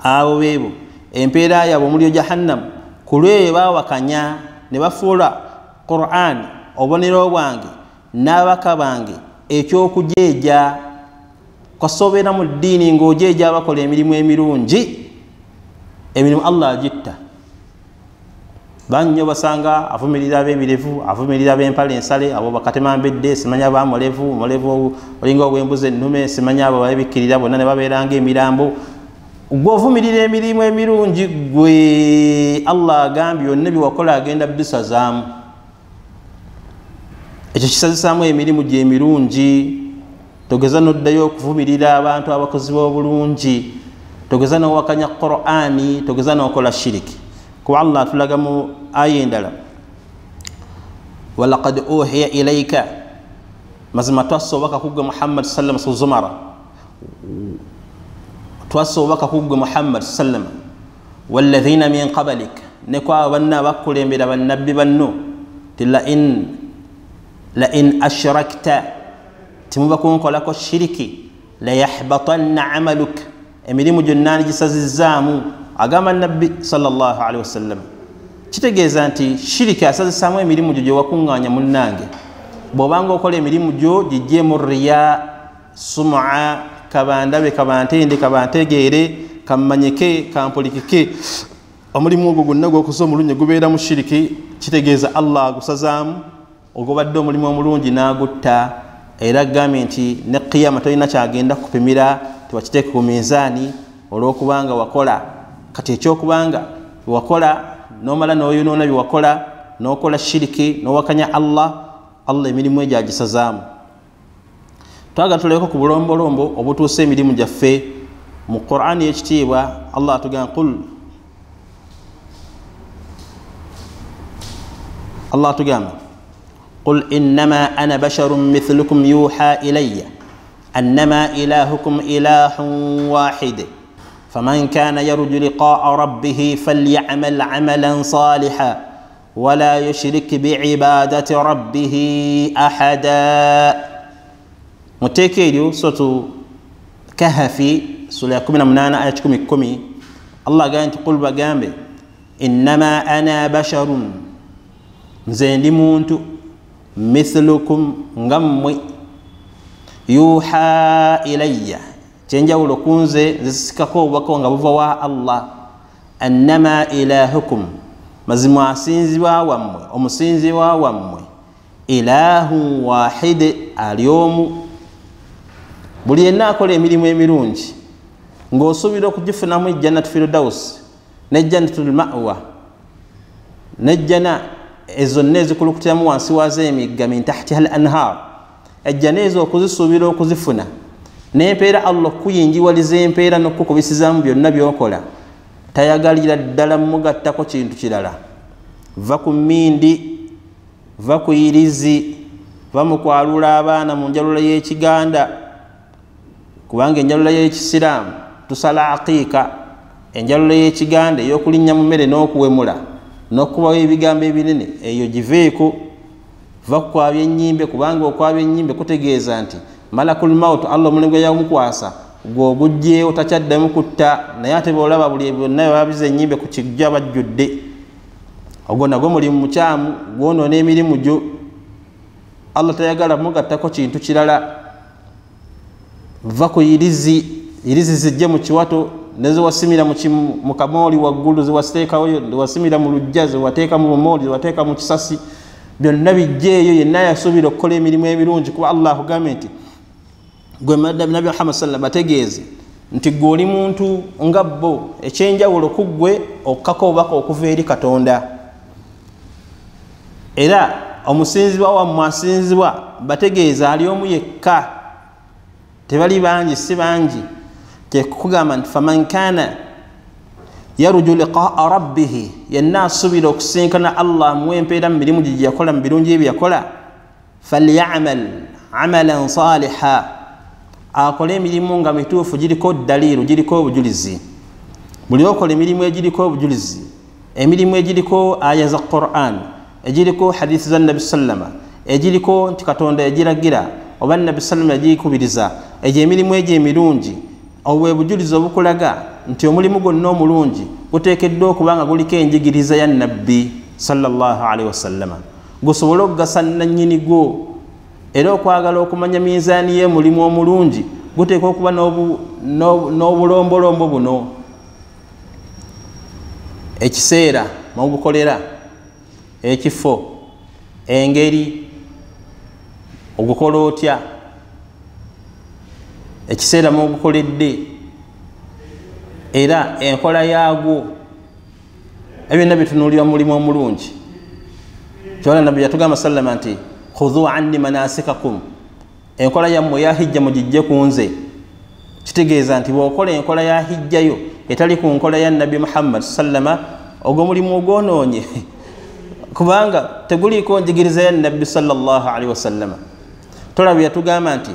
abo beebo empeera yaabwe omuliro jahannamu, ku lw'eyo baawakanya ne bafuula Qur'an obubonero bwange n'ababaka bange ekyokujeeja. Kasobeera mu ddiini ng'ojeeja abakola emirimu emirungi, emirimu Allah agitta. Bannyo basanga avumirira ab'ebirevu, avumirira ab'empale ensale, abo bakatemambedde, simanya bamulevu, mulevu olinga obw'embuzi ennume, simanya abo babikkirira bonna ne babeeranga emirambo. Gwe ovumirira emirimu emirungi, gwe Allah agambye byonna byewakola agenda bisazaamu. Ekyo kisazisaamu emirimu gye emirungi. Togeza n'oddayo okuvumirira abantu abakozi b'obulungi, togeza n'owakanya Qur'ani, togeza n'okola shiriki. Kuba Allah atulaga mu aya endala walaqad uhiya ilayka, mazima twassa obubaka ku ggwe Muhammad sallam Zumara, twassa obubaka ku ggwe Muhammad sallam walladhina min qablik, ne kwabo banna abakukulembera bannabbi banno, ti la in ashrakta, timuba kunkolako shiriki, la yahbatanna amaluk, emirimu gyonna ngisazizzaamu. Agamba Nabbi sallallahu alaihi wasallam. Kitegeeza nti shiriki asazisaamu emirimu gyo gye wakuŋŋaanya munnange. Bw'obanga okola emirimu gyo giggyemu riya, sum'a, kabandabe, kabantende, kabantegeere, kammanyike, kampulikike, omulimu ogwo gwonna gw'okoze omulungi gubeera mu shiriki. Kitegeeza Allah agusazaamu ogubadde omulimu omulungi n'agutta. Era agambye nti ne qiyama tolina kyagenda kupimira, tewakiteeka ku minzaani olw'okubanga wakola. Kati ekyokubanga wakola n'omala n'oyonoona bye wakola, n'okola shiriki, n'owakanya Allah, Allah emirimu egyo agisazaamu. Twagala tulabeko ku bulombolombo obutuusa emirimu gyaffe. Mu Qur'ani y'ekitiibwa Allah atugamba qul, Allah atugamba qul innama ana basharun mithlukum yuha ilayya annama ilahukum ilahun wahid Faman kana yarju liqaa rabbihi falyamal amalan saliha wala yushrik biibadati rabbihi ahada. Muteeka eryo Suratu Kahafi sura ya 18 aya 110, Allah agambye nti qul, bagambe innama ana basharun, nze ndi muntu, mithlukum, nga mmwe, yuha ilayya, kyenjawulo ku nze nzisikako obubaka nga buva wa Allah, annama ilahukum, mazima asinzibwa wammwe, omusinzibwa wammwe, ilahu wahid, ali omu. Buli yenna akola emirimu emirungi ng'osuubira okugifunamu ejjannatu firdaus nejjannatul ma'wa nejjana ezonna ezikulukutiramu wansi waazo emigga min tahtiha al anhar, ejjana ezo okuzisuubira okuzifuna n'empeera Allah okukuyingiwaliza empeera n'okukubisizaamu byonna by'okola, tayagalira ddala mugattako kintu kirala. Va ku mmindi, va ku irizi, va mu kwalula abaana mu njalula y'ekiganda, kubanga enjalula y'ekisiraamu tusala aqiika, enjalula y'ekiganda ey'okulinnya mu mmere n'okuwemula n'okubawo ebigambo ebinene, eyo giveeko. Va ku kwabya ennyimbe, kubanga okwabya ennyimbe kutegeeza nti malakul maut Allah omulimu gwe yamukwasa gw'oguggyewo takyaddamu kutta, naye ate bw'olaba buli bonna babiza ennyimbe ku kijja bajjudde, ogwo nagwo mulimu mukyamu, gwonoona emirimu gyo. Allah tayagala mugattako kintu kirala. Va ku irizi, irizi zijje mu kiwato, neziwasimira mu kamooli waggulu, ziwateekawo, ziwasimira mu luggya, ziwateeka mu bumooli, ziwateeka mu kisasi, byonna bijjeeyo. Yenna yasuubira okukola emirimu emirungi, kuba Allah akugambye nti gwe Nabbi Muhammad sallallahu bategeeze nti gwe oli muntu nga bo, ekyenjawulo ku ggwe okkako obubaka okuva eri Katonda, era omusinzibwa wammwe asinzibwa bategeeze ali omu yekka, tebali bangi, si bangi. Kyekugamba nti faman kana yarju liqaa rabbihi, yenna asuubira okusinkana Allah amuwe empeera mu mirimu gye yakola, mu birungi bye yakola, falyamal amalan saliha, akole emirimu nga mituufu, giriko daliiru, giriko obujulizi. Buli okola emirimu egiriko obujulizi, emirimu egiriko aya za Quran, egiriko hadithi za Nabbi sallama, egiriko nti Katonda yagiragira oba Nabbi sallama yagikubiriza, egyo emirimu egyo emirungi, obwo bujulizi obukulaga nti omulimu gwonna omulungi guteekeddwa okuba nga guliko enjigiriza ya Nabbi sallallahu alaihi wasallama, gusobole okugasa nannyini gwo. Era okwagala okumanya minzaani y'omulimu omulungi guteekwa okuba n'obulombolombo buno: ekiseera mwebukolera, ekifo, engeri, ogukola otya, ekiseera mwegukoledde, era enkola yaagwo, ebyo byonna bitunuulira omulimu omulungi. Kyona Nabbi yatugamba sallama nti khudhu anni manasikakum, enkola yammwe ya hijja mugijje ku nze. Kitegeeza nti bw'okola enkola ya hijjayo etali ku nkola ya Nabbi Muhammad sallama, ogwo mulimu ogwonoonye, kubanga teguliiko njigiriza ya Nabbi sallallahu alaihi wasallama. Tolaba yatugamba nti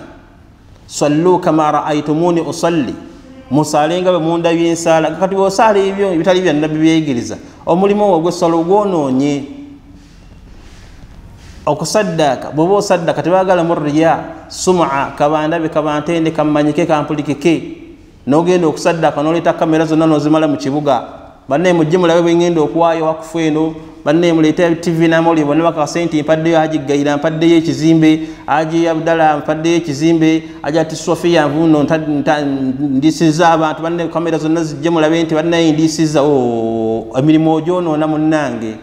sallu kama raaitumuni usalli, musaale nga bwe mundabye ensaala. Kati bw'osaala ebyo ebitali bya Nabbi byeyigiriza, omulimu ogwo gw'essala ogwonoonye. Okusaddaaka, bw'oba osaddaaka tebaagala mu riya, sum'a, kabandabe, kabantende, kammanyike, kampulikike. N'ogenda okusaddaaka n'oleeta kamera zonna n'ozimala mu kibuga, bannaye mujje mulabe bwe ngenda okuwaayo wakufu eno, bannaye muleete TV n'amawulire bonna bakakase nti mpaddeyo Haji Gayira, mpaddeyo ekizimbe, Haji Abdallah mpaddeyo ekizimbe, Haji Ati Sofia nvuno ndisizza abantu, bannaye kamera zonna zijje mulabe nti bannaye ndisizza. Emirimu ogyonoona munnange,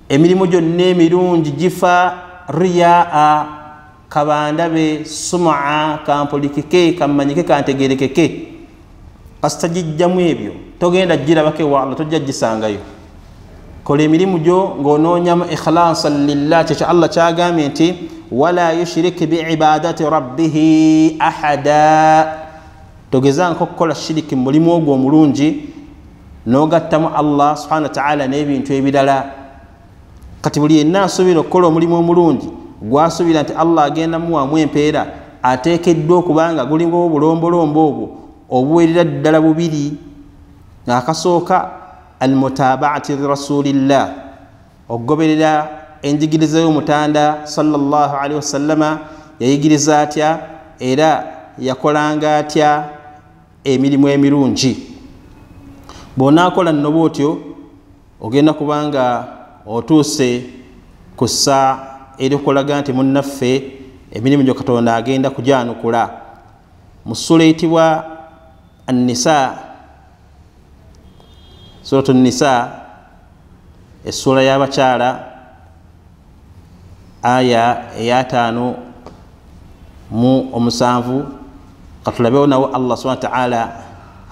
emirimu gyonna emirungi gifa riyaa, kabandabe, sum'a, kampulikike, kammanyike, kantegerekeke. Kasita gijjamu ebyo togenda girabako ewa Allah, tojja gisangayo. Kola emirimu gyo ng'onoonyamu ikhlasan lillah, kyekyo Allah kyagambye nti wala yushrik biibadati rabbihi ahada, togezanko okukola shiriki mu mulimu ogwo omulungi n'ogattamu Allah subhanahu wa ta'ala n'ebintu ebirala. Kati buli yenna asuubira okukola omulimu omulungi gwasuubira nti Allah agenda muwaamu empeera, ateekeddwa okuba nga gulinga obulombolombo obwo obuwerera ddala bubiri. Akasooka almutabaati lirasulillah, okugoberera enjigiriza y'omutanda sallallahu alaihi wasallama. Yayigiriza atya era yakolanga atya emirimu emirungi. Bw'onaakola nno bw'otyo ogenda kubanga otuuse ku ssa erikulaga nti munnaffe emirimu gyo Katonda agenda kujanukula. Mu ssula eyitibwa An-Nisa, Suratu Nisa, essula y'abakyala, aya 57, katulabewo nawo Allah subhanahu wa ta'ala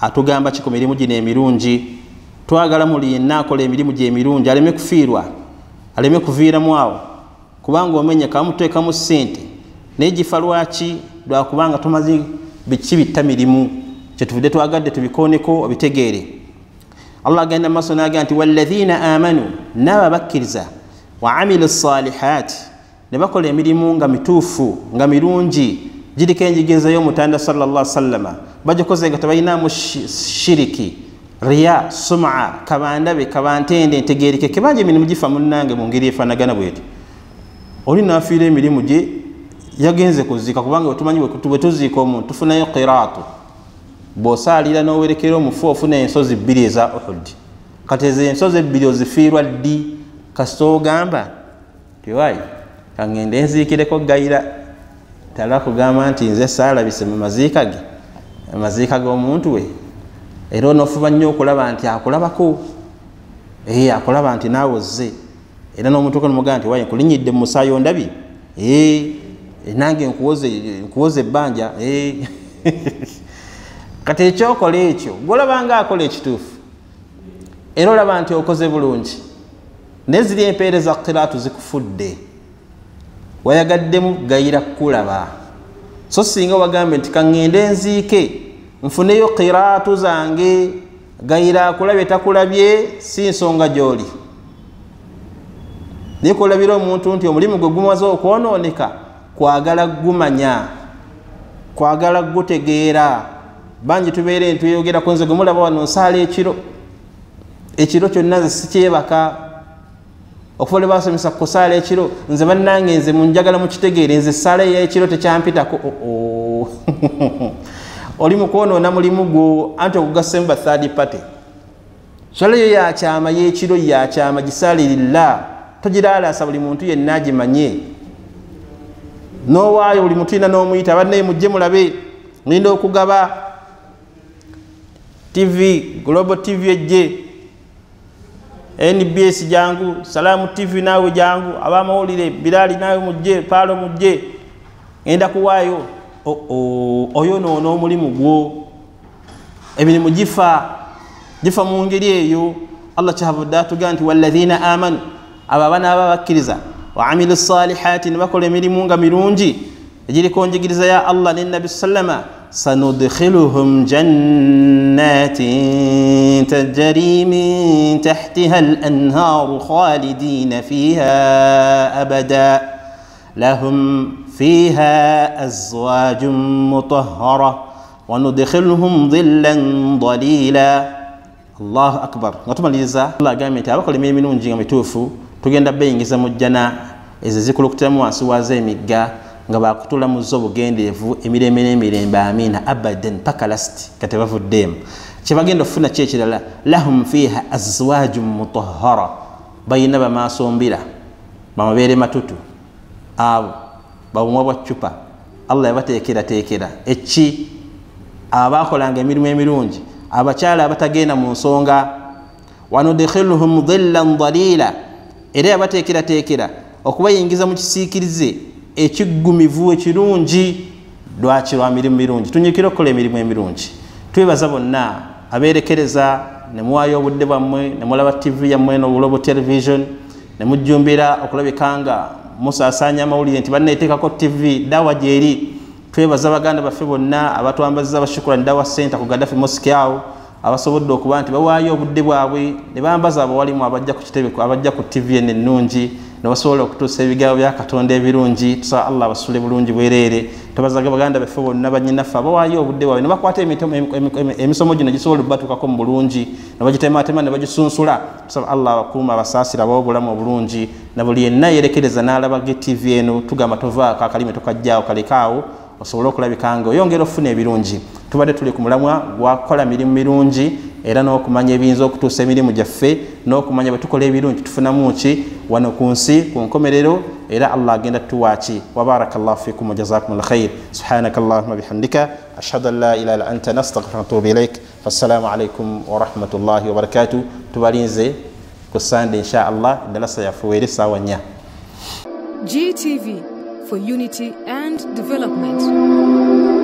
atugamba ki ku mirimu gino emirungi. Twagala muli yenna akola emirimu gye emirungi aleme kufiirwa, aleme kuviiramu awo, kubanga omenya kamuteekamu ssente naye gifa lwaki? Lwakubanga tomaze biki bitta mirimu. Kyetuvudde twagadde tubikoneko obitegeere. Allah agenda maaso n'agamba nti walladhina amanu, n'abo bakkiriza, wa amilu salihaati, ne bakola emirimu nga mituufu nga mirungi giriko enjigiriza y'omutanda sallallahu alaihi wasallama, bagikoze nga tebalinamu shiriki, riya, sum'a, kabandabe, kabantende, ntegeereke. Kebanja emirimu gifa munnange mu ngeri efaanagana bwetyo. Oli n'afiira emirimu gye yagenze kuziika, kubanga wetumanyi bwe tuziika omuntu tufunayo qiraatu. Bw'osaalira n'owerekera omufu ofuna ensozi bbiri eza Uhud. Kati ezo ensozi ebbiri ozifiirwa ddi? Kasita ogamba tiwayi kangende nziikireko gayira, tala kugamba nti nze saalabise mu maziika ge, amaziika g'omuntu we. Era onoofuba nnyo okulaba nti akulabako, akulaba nti naawe ozze. Era n'omutuuka n'omugamba nti wayi nkulinnyidde mu musaayi ondabye, nange nkuwoze ebbanja. Kati ekyokola ekyo gw'olaba nga akola ekituufu, era olaba nti okoze bulungi, naye ziri empeereza qiraatu zikufudde, wayagaddemu gayira kukulaba. So singa wagambe nti kaŋŋende nziike nfuneyo qiraatu zange, gayira akulabye takulabye si nsonga gy'oli. Naye kolabira omuntu nti omulimu gwe gumaze okwonooneka, kwagala gumanya, kwagala gutegeera. Bangi tubeere ntweyogerako, nze gwe mulaba wano nsaala ekiro, ekiro kyonna nze sikyebaka. Okuva lwe basomesa kusaala ekiro, nze bannange nze munjagala mukitegeere, nze essaala ey'ekiro tekyampitako. Oli mu kwonoona mulimu gwo, anti ogugassemu ba third party. Swala yo yakyama y'ekiro yakyama, gisaalirillah, togiraalaasa buli muntu yenna agimanye. N'owaayo buli muntu yenna n'omuyita, bannaye mujje mulabe, ngenda okugaba TV, Global TV ejje, NBS jangu, Salamu TV naawe jangu, abamawulire Bilali naawe mujje, Paalo mujje, ngenda kuwaayo. Oyonoona omulimu gwo. Emirimu gifa mu ngeri eyo. Allah kyavudde atugamba nti walladhina amanu, abo abanaaba bakkiriza, wa amilu salihaati, ne bakola emirimu nga mirungi egiriko njigiriza ya Allah ne Nabbi sallama, sanudkhiluhum jannatin tajri min tahtiha al-anharu khalidina fiha abada lahum fiha azwajun mutahhara wa nudkhiluhum dhillan dhalila. Allahu akbar. Nga tumaliriza, Allah agambye nti abakola emirimu emirungi nga mituufu tugenda bayingiza mu jjana ezo zikulukutiramu wansi waazo emigga, nga bakutula mu zo bugenderevu emirembe n'emirembe, amiina, abadan, paka lasti kati bavuddeemu. Kyebagenda okufuna ki ekirala? Lahum fiha azwajun mutahhara, bayina bamaasombira bamabeere matutu, abo babumwa bwa ccupa. Allah yabateekerateekera eki abakolanga emirimu emirungi, abakyala abatagenda mu nsonga. Wanudkhiluhum dhillan dhalila, era yabateekerateekera okubayingiza mu kisiikirize ekiggumivu ekirungi. Lwaki? Lwa mirimu mirungi. Tunyikire okukola emirimu emirungi. Twebaza bonna abeerekereza ne muwaayo obudde bwammwe, ne mulaba TV yammwe n'Global Television, ne mujjumbira okulabika nga musaasaanya amawulire nti banneeteekako TV dawa gyeri. Twebaza baganda baffe bonna abatwambaziza Bashukuran Dawa Center ku Gaddafi Mosque awo, abasobodde okuba nti bawaayo obudde bwabwe ne bambaza abawalimu abajja ku kitebe, abajja ku TV eno ennungi. Ne basobola okutuusa ebigambo bya Katonda ebirungi. Tusaba Allah abasule bulungi bwereere. Tubazaga baganda baffe bonna, banyinaffe abawaayo obudde bwabwe ne bakwata emisomo gino gisobola obbatukako mu bulungi, ne bagitematema ne bagisunsula. Tusaba Allah abakuuma, abasaasira, abawa obulamu obulungi. Na buli yenna yerekereza n'alaba GTV eno, tugamba tovaako, akalimi tokajjaawo, kalekaawo osobole okulabika nga oyongera okufuna ebirungi. Tubadde tuli ku mulamwa gwakukola mirimu mirungi, era n'okumanya ebiyinza okutuusa emirimu gyaffe, n'okumanya bwe tukola ebirungi tufunamu ki wano ku nsi, ku nkomerero, era Allah agenda tutuwa ki. Wabaraka llahu fikum wajazakum lkhair. Subhanaka allahuma bihamdika, ashhadu an la ilaha illa anta, nastaghfiruka wa natubu ilaik. Fassalamu alaikum warahmatullahi wabarakatuh. Tubalinze ku Sande insha Allah, eddalasa yaffe weere saawa 4. GTV for unity and development.